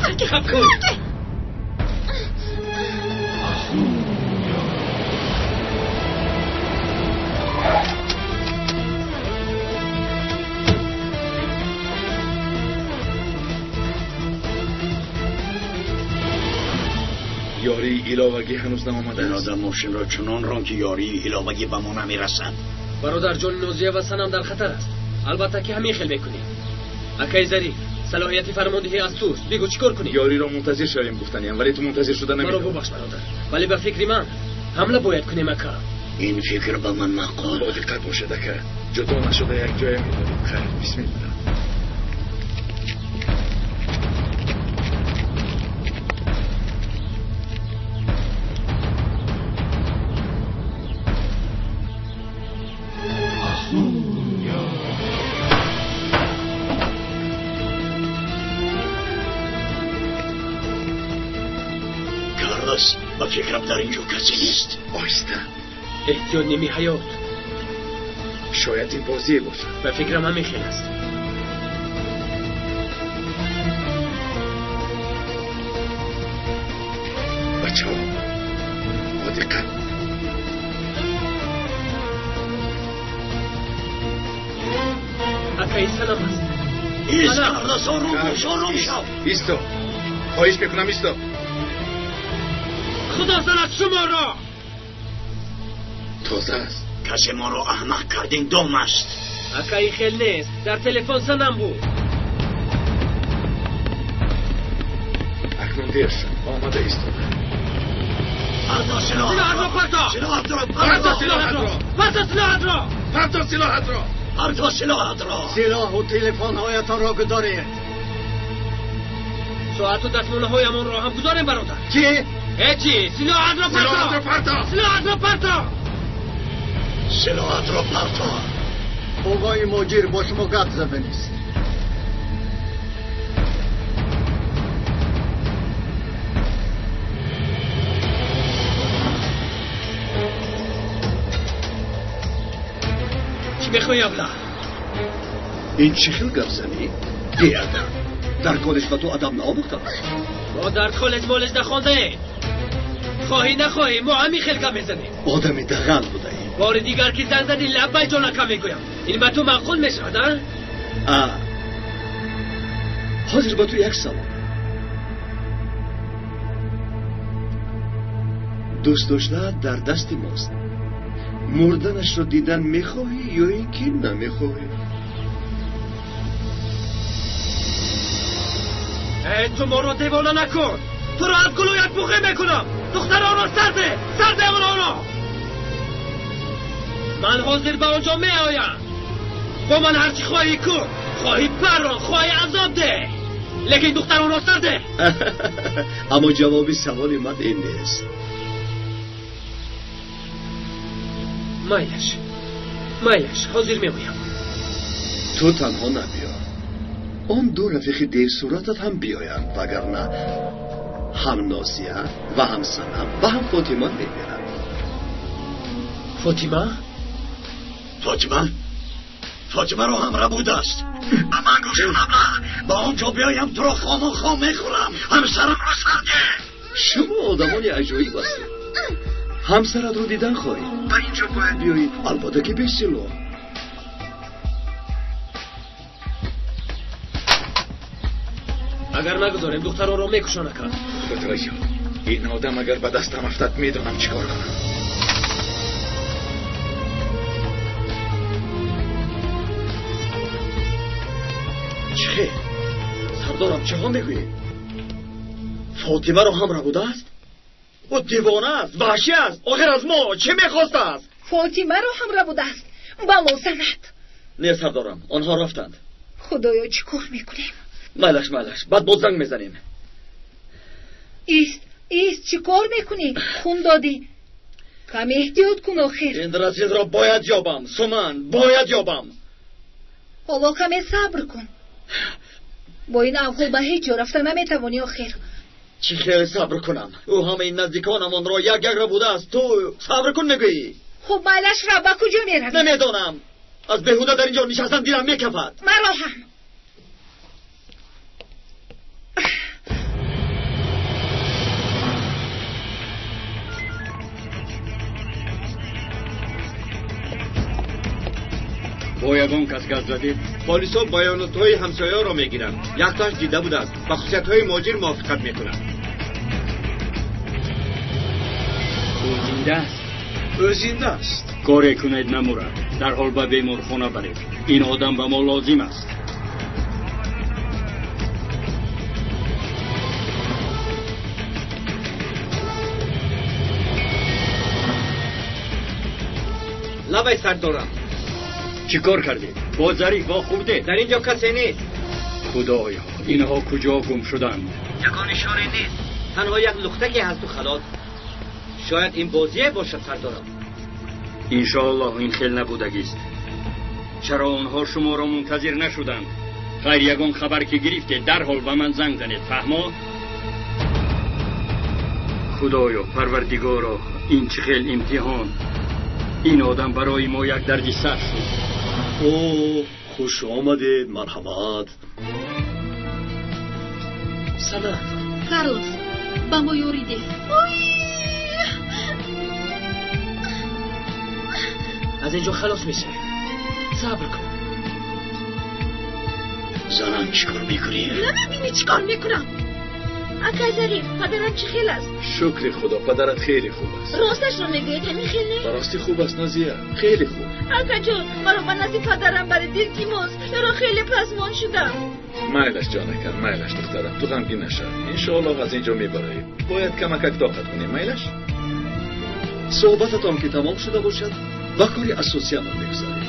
Сарке! Сарке! Ёрии иловагӣ ҳанӯз наомадааст. Ин одам мошинро чунон рон ки ёрии иловагӣ ба мо намерасад. Бародар, ҷони Нозия ва Санам дар хатар аст. Албатта ки ҳамин хел мекунӣ. Акай Зариф, салоҳияти фармондиҳӣ аз туст. Бигӯ чӣ кор кунӣ? Ёриро мунтазир шавем гуфтаниям, вале ту мунтазир шуда намедонӣ. Маро бубахш бародар, вале ба фикри ман ҳамла бояд кунем ака. Ин фикр ба ман маъқул. Бо диққат бошед ака, ҷудо нашуда як ҷоя медорем. Хайр, бисмилла. Ба фикрам дар ин ҷо касе нест. Оҳиста. Эҳтиёт ними ҳаёт. Шояд ин бозие бошад. Ба фикрам ҳамин хел аст. Бачаҳо, бо диққат. Акаи Санам аст. Ист, Карлос, ором бош, ором шав. Исто. Хоҳиш мекунам, исто. Худо занад шуморо! Тоза аст. Касе моро аҳмақ кард, ин дом аст. Акаи хел нест. Дар телефон Санам буд. Акнун дер шуд. Омада истода. Парто силоҳатро! Парто! Силоҳатро! Парто силоҳатро! Парто силоҳатро! Парто силоҳатро! Парто силоҳатро! Силоҳу телефонҳоятонро гузоред. Соату дастмонаҳоямонро ҳам гузорем бародар. Чӣ? Ҳечи! Силоҳатро парто! Силоҳатро парто! Силоҳатро парто! Силоҳатро парто! Оғои муҷир бо шумо гап заданист. Чӣ мехоҳӣ абла? Ин чӣ хел гапзанӣ? Беадаб. Дар коллеҷ ба ту адаб наомӯхтааст? Мо дар коллеҷ молеҷ нахондаем. Хоҳӣ нахоҳӣ мо ҳамин хел гап мезанем. Одами дағал будаӣ. Бори дигар ки занг задӣ лаббай ҷонака мегӯям. Ин ба ту маъқул мешавад, а? Ҳозир ба ту як савол. Дӯст доштаат дар дасти мост. Мурданашро дидан мехоҳӣ ё ин ки намехоҳӣ? Э, ту моро девона накун! Туро аз гулӯят буғе мекунам! Духтаронро сарде! Сарде онҳоро! Ман ҳозир ба он ҷо меоям. Бо ман ҳарчи хоҳӣ кун. Хоҳӣ паррон, хоҳӣ азоб деҳ. Лекин духтаронро сарде! Аммо ҷавоби саволи ман ин нест. Майлаш, майлаш, ҳозир меоям. Ту танҳо набиё. Он ду рафиқи девсуратат ҳам биёянд, вагарна ҳам Нозия ва ҳам Санам ва ҳам Фотима мемиранд. Фотима? Фотима? Фотимаро ҳам рабудааст. Ба ман гӯш кун, абла. Ба он ҷо биёям туро хому хом мехӯрам. Ҳамсарамро сар деҳ. Шумо одамони аҷоиб ҳастед. Ҳамсаратро дидан хоҳӣ. Ба ин ҷо бояд биёӣ, албатта ки бесилоҳ. Агар нагузорем духтаронро мекушон ака. Худоё, ин одам агар ба дастам афтад медонам чӣ кор кунам. Чӣ хел? Сардорам, чиҳо мегӯӣ? Фотимаро ҳам рабудааст? Ӯ девона аст, ваҳшӣ аст. Охир аз мо чӣ мехостааст? Фотимаро ҳам рабудааст. Бало занад. Не сардорам, онҳо рафтанд. Худоё, чӣ кор мекунем? Майлаш, майлаш, баъд боз занг мезанем. Ист, ист, чӣ кор мекунӣ? Хун додӣ. Каме эҳтиёт кун охир. Ин расидро бояд ёбам, Суман, бояд ёбам. Ҳоло каме сабр кун. Бо ин аҳвол ба ҳеҷ ҷо рафта наметавонӣ охир. Чӣ хел сабр кунам? Ӯ ҳамаи наздиконамонро як як рабудааст. Ту сабр кун мегӯӣ? Хуб, майлаш, рав, ба куҷо меравӣ? Намедонам. Аз беҳуда дар ин ҷо нишастан дилам мекафад. Маро ҳам. Бо ягон кас гап задед? Полисҳо баёнотҳои ҳамсояро мегиранд. Яктоаш дида будааст, ба хусусиятҳои муҳоҷир мувофиқат мекунад. Ӯ зинда аст? Ӯ зинда аст. Коре кунед намурад. Дарҳол ба беморхона баред. Ин одам ба мо лозим аст. Лабай сардорам. Чӣ кор кардед? Бо Зариф вохӯрдед? Дар ин ҷо касе нест. Худоё, инҳо куҷо гум шуданд? Ягон ишоре нест. Танҳо як лухтаке ҳасту халос. Шояд ин бозие бошад сардорам. Иншоаллоҳ ин хел набудагист. Чаро онҳо шуморо мунтазир нашуданд? Ғайр ягон хабар ки гирифтед, дарҳол ба ман занг занед, фаҳмо? Худоё, Парвардигоро, ин чӣ хел имтиҳон? Ин одам барои мо як дарди сар шуд. О, хуш омадед, марҳамат. Санам. Карлос, ба мо ёрӣ деҳ. Аз ин ҷо халос мешавем. Сабр кун. Занам, чӣ кор мекунӣ? Намебинӣ чӣ кор мекунам? Акай Зариф, падарат чӣ хел аст? Шукри Худо, падарат хеле хуб аст. Росташро мегӯед, ҳамин хел не? Ба ростӣ хуб аст, Нозия, хеле хуб. Акаҷон, маро ба назди падарам баред, илтимос. Эро хеле пасмон шудам. Майлаш, ҷонакам, майлаш, духтарам, ту ғамгин нашав. Иншоаллоҳ аз ин ҷо мебароем. Бояд камакак тоқат кунем, майлаш? Суҳбататон ки тамом шуда бошад, ба кори асосиямон мегузарем.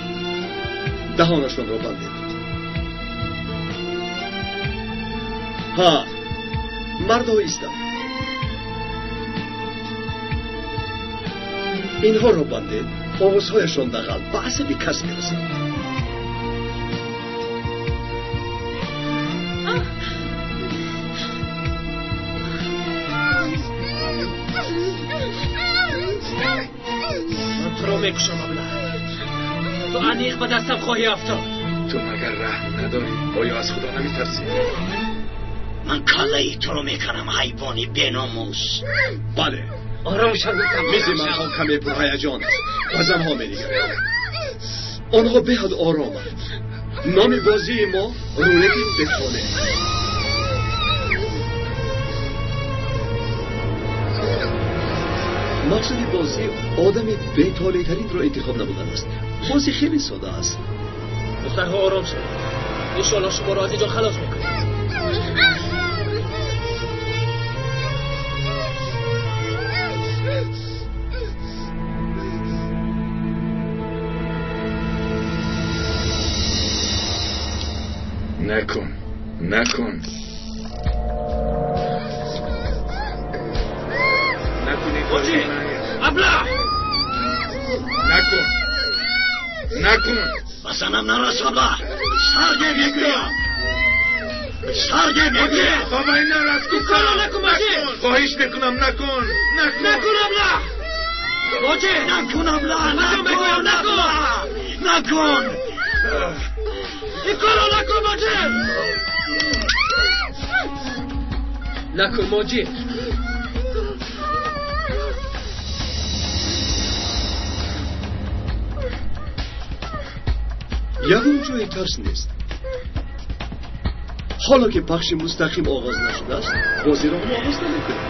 Даҳонашонро бандед. Ҳа, мардҳо истанд. Инҳоро бандед, овозҳояшон дағал ба асаби кас мерасад. Ман туро мекушам, абла. Ту аниқ ба дастам хоҳӣ афтод. Ту магар раҳм надорӣ? Оё аз Худо намитарсӣ? Ман каллаи туро мекунам, ҳайвони беномус. Бале. Ором шав, гуфтам. Мизи мардҳо каме пурҳаяҷон аст. Ба занҳо менигарем. Онҳо беҳад ороманд. Номи бозии мо рулети бетолеъ. Мақсади бозӣ одами бетолеътаринро интихоб намудан аст. Бозӣ хеле сода аст. Духтарҳо ором шавед. Иншоаллоҳ шуморо аз ин ҷо халос мекунем. Накун, накун. Накун. Абла! Накун. Накун. Ба санам нарас, абла. Сарге мегӯям. Сарге мегӯям. Баба ин нарас Кора накун, Маҷид. Хоҳиш мекунам, накун. Накун. Накун абла. Маҷид. Накун абла. Накун, мегӯям, накун. Накун. Ин корро накун, Маҷид. Накун, Маҷид. Ягон ҷои тарс нест. Ҳоло ки пахши мустақим оғоз нашудааст, бозиро мо оғоз намекунем.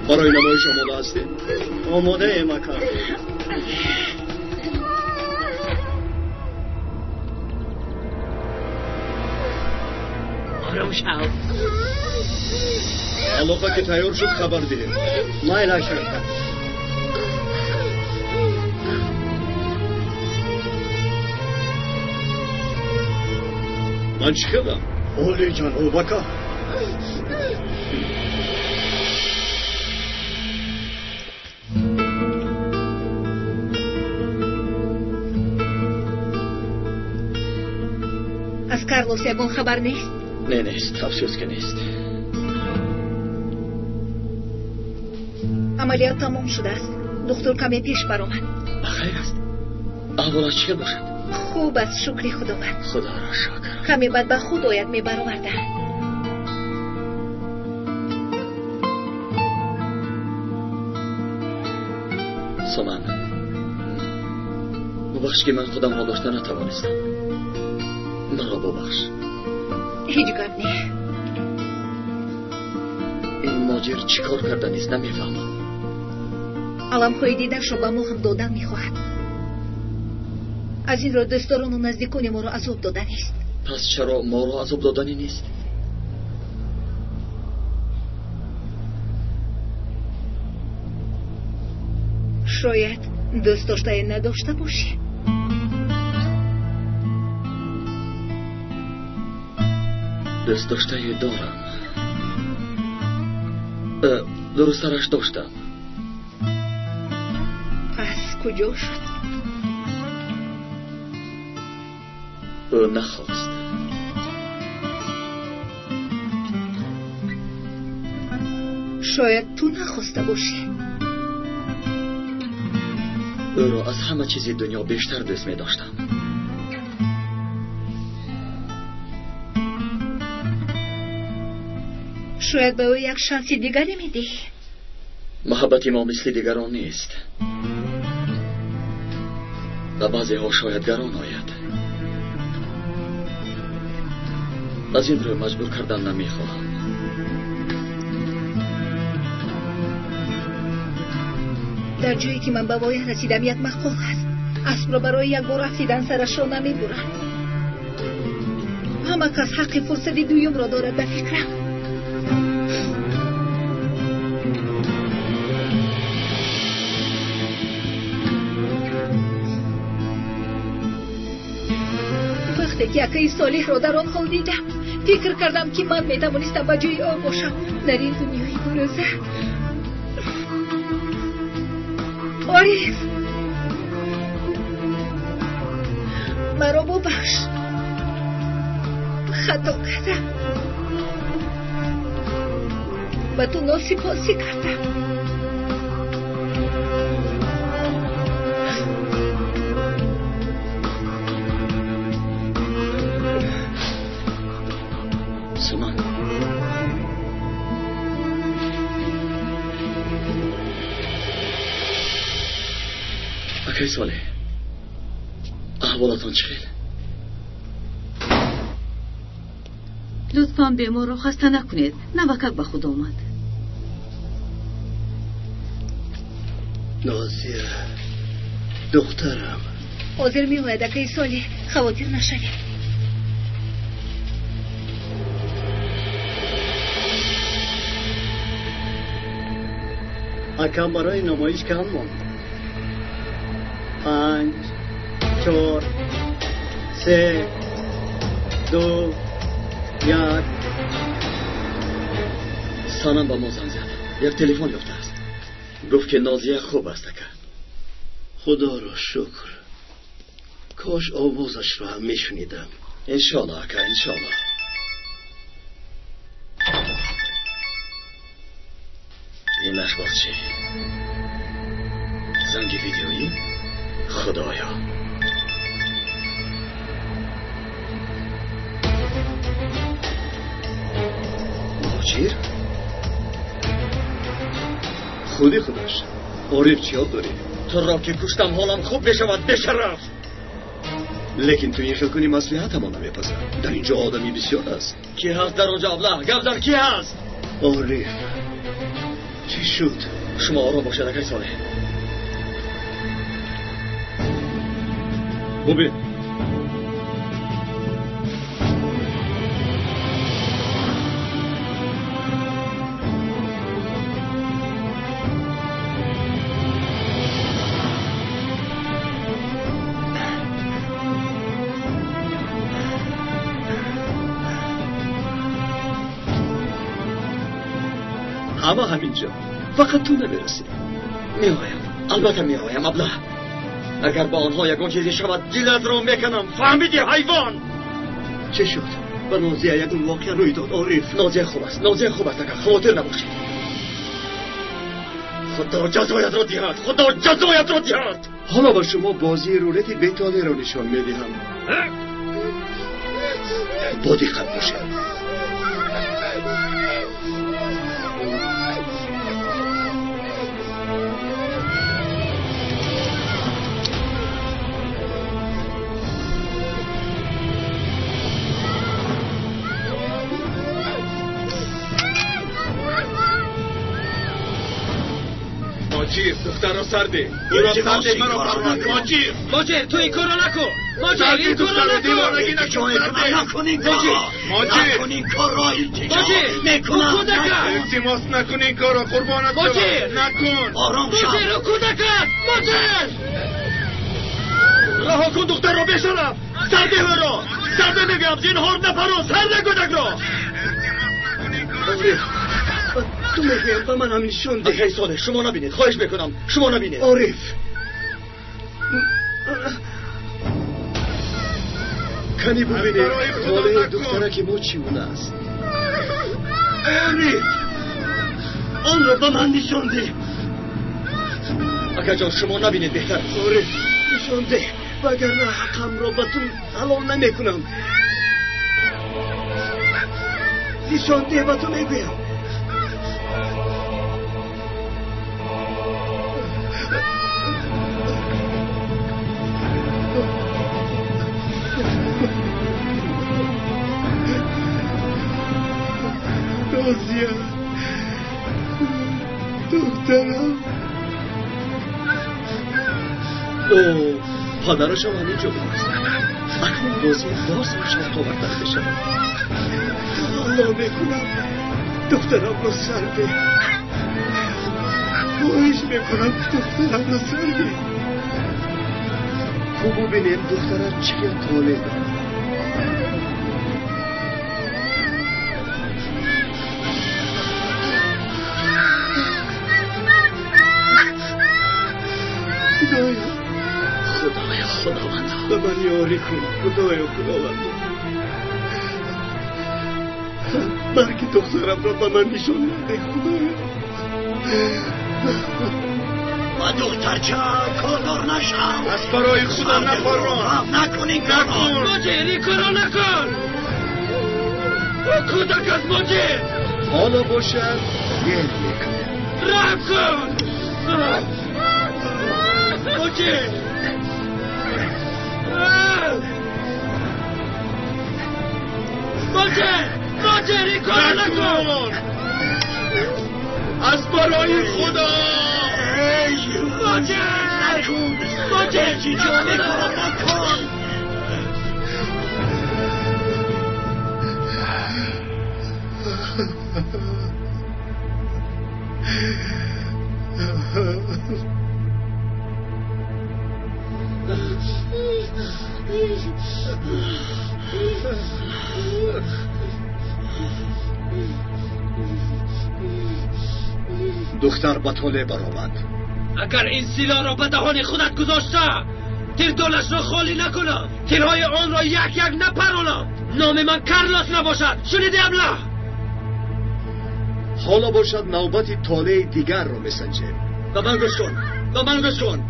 Барои намоиш омода ҳастед? Омодаем, ака. Ором шав. Алоқа ки тайёр шуд, хабар диҳед. Майлаш, ака. Ман чӣ кардам? Олиҷаноб ака. Аз Карлос ягон хабар нест? Не, нест, афсӯс ки нест. Амалиёт тамом шудааст. Духтур каме пеш баромад. Ба хайр аст? Аҳволаш чӣ хел бошад? Хуб аст, шукри Худованд. Худоро шукр. Каме баъд ба худ ояд, мебароварда. Соман, бубахш ки ман худамро дошта натавонистам. Маро бубахш. Ҳеҷ гап не. Ин моҷир чӣ кор карданист, намефаҳмам. Аламҳои дидашро ба мо ҳам додан мехоҳад. Аз ин рӯ дӯстдорону наздикони моро азоб доданист. Пас чаро моро азоб доданӣ нест? Шояд дӯст доштае надошта бошӣ. Дӯст доштае дорам. Дурусттараш доштам. Пас куҷо шуд? Ӯ нахост. Шояд ту нахоста бошӣ. Ӯро аз ҳама чизи дунё бештар дӯст медоштам. Шояд ба ӯ як шанси дигаре медиҳӣ. Муҳаббати мо мисли дигарон нест. Ба баъзеҳо шояд гарон ояд. Аз ин рӯ маҷбур кардан намехоҳам. Дар ҷое ки ман ба воя расидам як мақол ҳаст. Аспро барои як бор афтидан сарашро намебуранд. Ҳама кас ҳаққи фурсати дуюмро дорад ба фикрам. Вақте ки акаи Солеҳро дар он ҳол дидам, фикр кардам ки ман метавонистам ба ҷои ӯ бошам дар ин дунёи дурӯза. Ориф, маро бубахш. Хато кардам. Ба ту носипосӣ кардам. Суман, акай Солеҳ, аҳволатон чӣ хел? Лутфан беморро хаста накунед. Навакак ба худ омад. Нозия, духтарам. Ҳозир меояд, акаи Солеҳ, хавотир нашавед. Акам барои намоиш кам монд. 5, 4, 3, 2, 1. Санам ба мо занг зад. Як телефон ёфтааст. Гуфт ки Нозия хуб аст, ака. Худоро шукр. Кош овозашро ҳам мешунидам. Иншоаллоҳ ака, иншоаллоҳ. Инаш боз чӣ? Занги видеоӣ? Худоё. Муҳоҷир? Худи худаш. Ориф, чӣ ёд дорӣ? Туро ки куштам ҳолам хуб мешавад, бешараф. Лекин ту ин хел кунӣ маслиҳатамон намепазад. Дар инҷо одами бисёр аст. Кӣ ҳаст дар онҷо, аблаҳ? Гап зан, кӣ ҳаст? Ориф, чӣ шуд? Шумо ором бошед, акай Солеҳ. Бубин. Ҳама ҳаминҷо. Фақат ту намерасӣ. Меоям. Албатта меоям, аблаҳ. Агар ба онҳо ягон чизе шавад, дилатро меканам. Фаҳмидӣ, ҳайвон? Чӣ шуд? Ба Нозия ягон воқеа рӯй дод, Ориф? Нозия хуб аст, Нозия хуб аст, ака, хотир набошед. Худо ҷазоятро диҳад, Худо ҷазоятро диҳад. Ҳоло ба шумо бозии рулети бетолеро нишон медиҳам. Бо диққат бошед. ماجیر، دختر را سرده. او را سرده، مرا پرواند. ماجیر، ماجیر، تو این کارو نکن. ماجیر، این کارو نکن. دیوانگی نکن. نکن این کارو. ماجیر، نکن این کارو. ماجیر، نکنم. التماس نکن این کارو، قربانت شوم. نکن. آرام شو. ماجیر، او کودک است. ماجیر، رها کن دختر را، بی‌شرف. سرده او را. سرده میگم، زینهار نپرو، سرده کودک را. تو میگویم به من هم نشون ده. اخی صالح، شما نبینید، خواهش میکنم شما نبینید. عارف، کنی ببینید طالع دخترک ما چیونه است. عارف، آن را به من نشون ده. اکا جان، شما نبینید بهتر است. عارف، نشون ده، وگرنه حقم را به تو حلال نمیکنم. نشون ده، به تو میگویم. نازیه، دخترم. او پدرش هم همینجا بود. اکنون بازی باز هم شوق‌آورتر بشود. الله میکنم دخترم را سر ده. خواهش میکنم دخترم را سر ده. خوب ببینیم دخترم چه طالع دارد. خدایا، خدایا، خداوندا، به من یاری کن. خدایا، خداوندا، مرگ دخترم را به من نشان نده. خدایا. با دخترچه کاردار نشم. از برای خدا نپران. نکن این کارو. ماجیر، این کارو نکن. او کودک است، ماجیر. حالا باشد گریه کن. رحم کن. ماجیر، ماجیر، ماجیر، این کارو نکن. از برای خدا. ماجیر، نکن. ماجیر، نکن. دختر به طالع برآمد. اگر این سلاح را به دهان خودت گذاشته، Тирдонашро холӣ накунам, тирҳои онро як як напаронам, номи ман Карлос набошад. Шунидӣ, аблаҳ? Ҳоло бошад навбати толеи дигарро месанҷем. Ба ман гӯш кун, ба ман гӯш кун.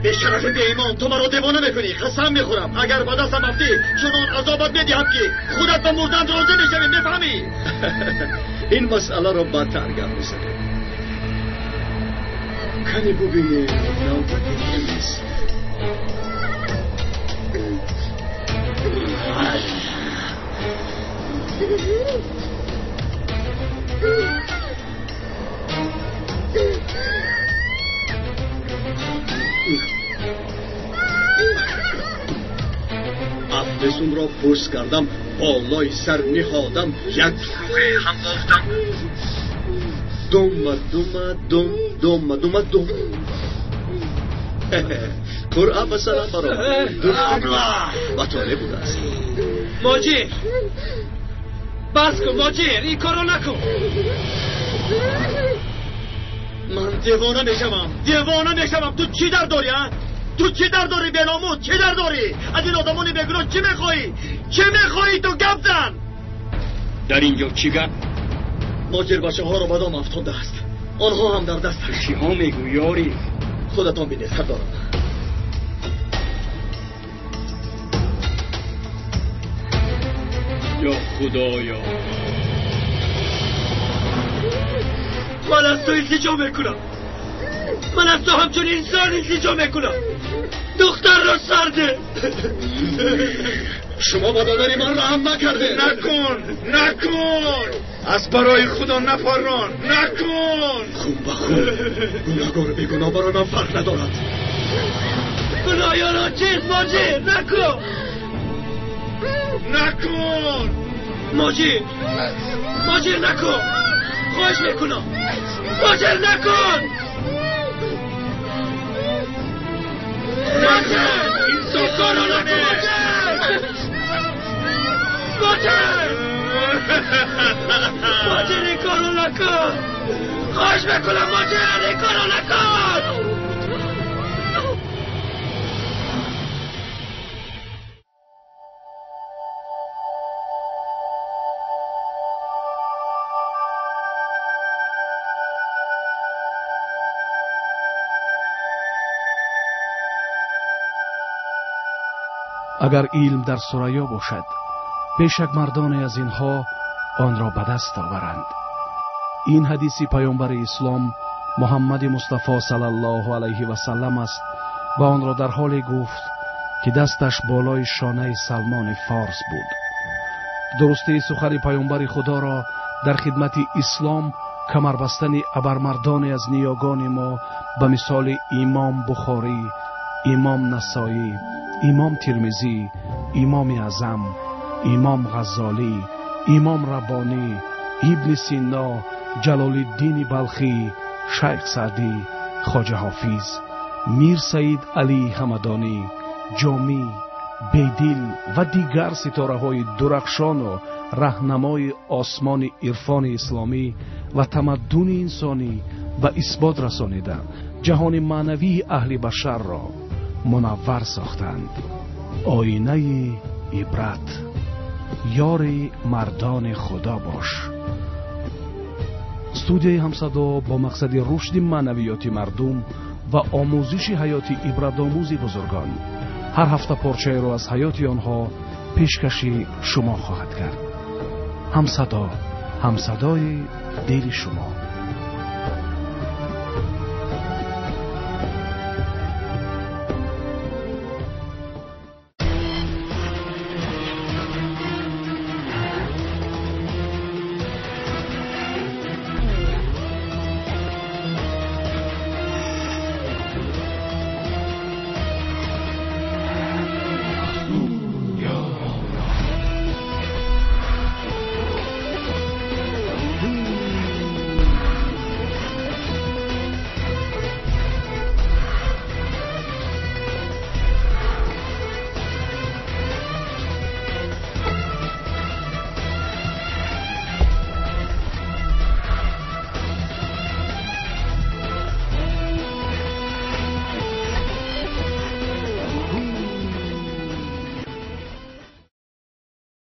Бешарафи беимон, ту маро девона мекунӣ. Қасам мехӯрам, агар ба дастам афтӣ, чунон азобат медиҳам, ки худат ба мурдан розӣ мешавӣ, мефаҳмӣ? Ин масъаларо бадтар гап мезанем. Кане бубинем, навбати кист. Афлесунро пӯст кардам, болои сар ниҳодам, як дурӯғе ҳам бофтам. Дума дума дум, дума дума дум. Қуръа ба сарам баромад. Ба толе будааст. Моҷир, бас кун, моҷир, ин корро накун. Ман девона мешавам, девона мешавам. Ту чӣ дар дорӣ, а? Ту чӣ дар дорӣ, беномус? Чӣ дар дорӣ? Аз ин одамони бегуноҳ чӣ мехоҳӣ? Чӣ мехоҳӣ ту? Гап зан! Дар инҷо чӣ гап? Моҷир бачаҳоро ба дом афтодааст. Онҳо ҳам дар дасташ. Чиҳо мегӯӣ, ёрӣ? Худатон бинед, сардорам. Ё худоё, ман аз ту илтиҷо мекунам. Ман аз ту ҳамчун инсон илтиҷо мекунам. Духтарро сарде. Шумо ба додари ман раҳм накардед. Накун, накун, аз барои худо нафаррон, накун. Хун ба хун, гунаҳгору бегуноҳ барои ман фарқ надорад. Худоёро чиз, моҷир, накун, накун. Моҷир, моҷир, накун, хоҳиш мекунам, моҷир, накун. Моҷир, ин корро накун, моҷир, моҷир, моҷир, ин корро накун, хоҳиш мекунам, моҷир, ин корро накун. Агар илм дар Сурайё бошад, бешак мардоне аз инҳо онро ба даст оваранд. Ин ҳадиси паёмбари ислом Муҳаммади Мустафо саллаллоҳу алайҳи васаллам аст ва онро дар ҳоле гуфт, ки дасташ болои шонаи Салмони Форс буд. Дурустии сухани паёмбари худоро дар хидмати ислом камарбастани абармардоне аз ниёгони мо ба мисоли Имом Бухорӣ, Имом Насоӣ, Имом Тирмизӣ, Имоми Аъзам, Имом Ғаззолӣ, Имом Раббонӣ, Ибни Сино, Ҷалолиддини Балхӣ, Шайх Саъдӣ, Хоҷа Ҳофиз, Мир Саид Алӣ Ҳамадонӣ, Ҷомӣ, Бедил ва дигар ситораҳои дурахшону раҳнамои осмони ирфони исломӣ ва тамаддуни инсонӣ ба исбот расонида ҷаҳони маънавии аҳли башарро мунаввар сохтанд. Оинаи ибрат, ёри мардони худо бош. Студияи Ҳамсадо бо мақсади рушди маънавиёти мардум ва омӯзиши ҳаёти ибратомӯзи бузургон ҳар ҳафта порчаеро аз ҳаёти онҳо пешкаши шумо хоҳад кард. Ҳамсадо, ҳамсадои дили шумо.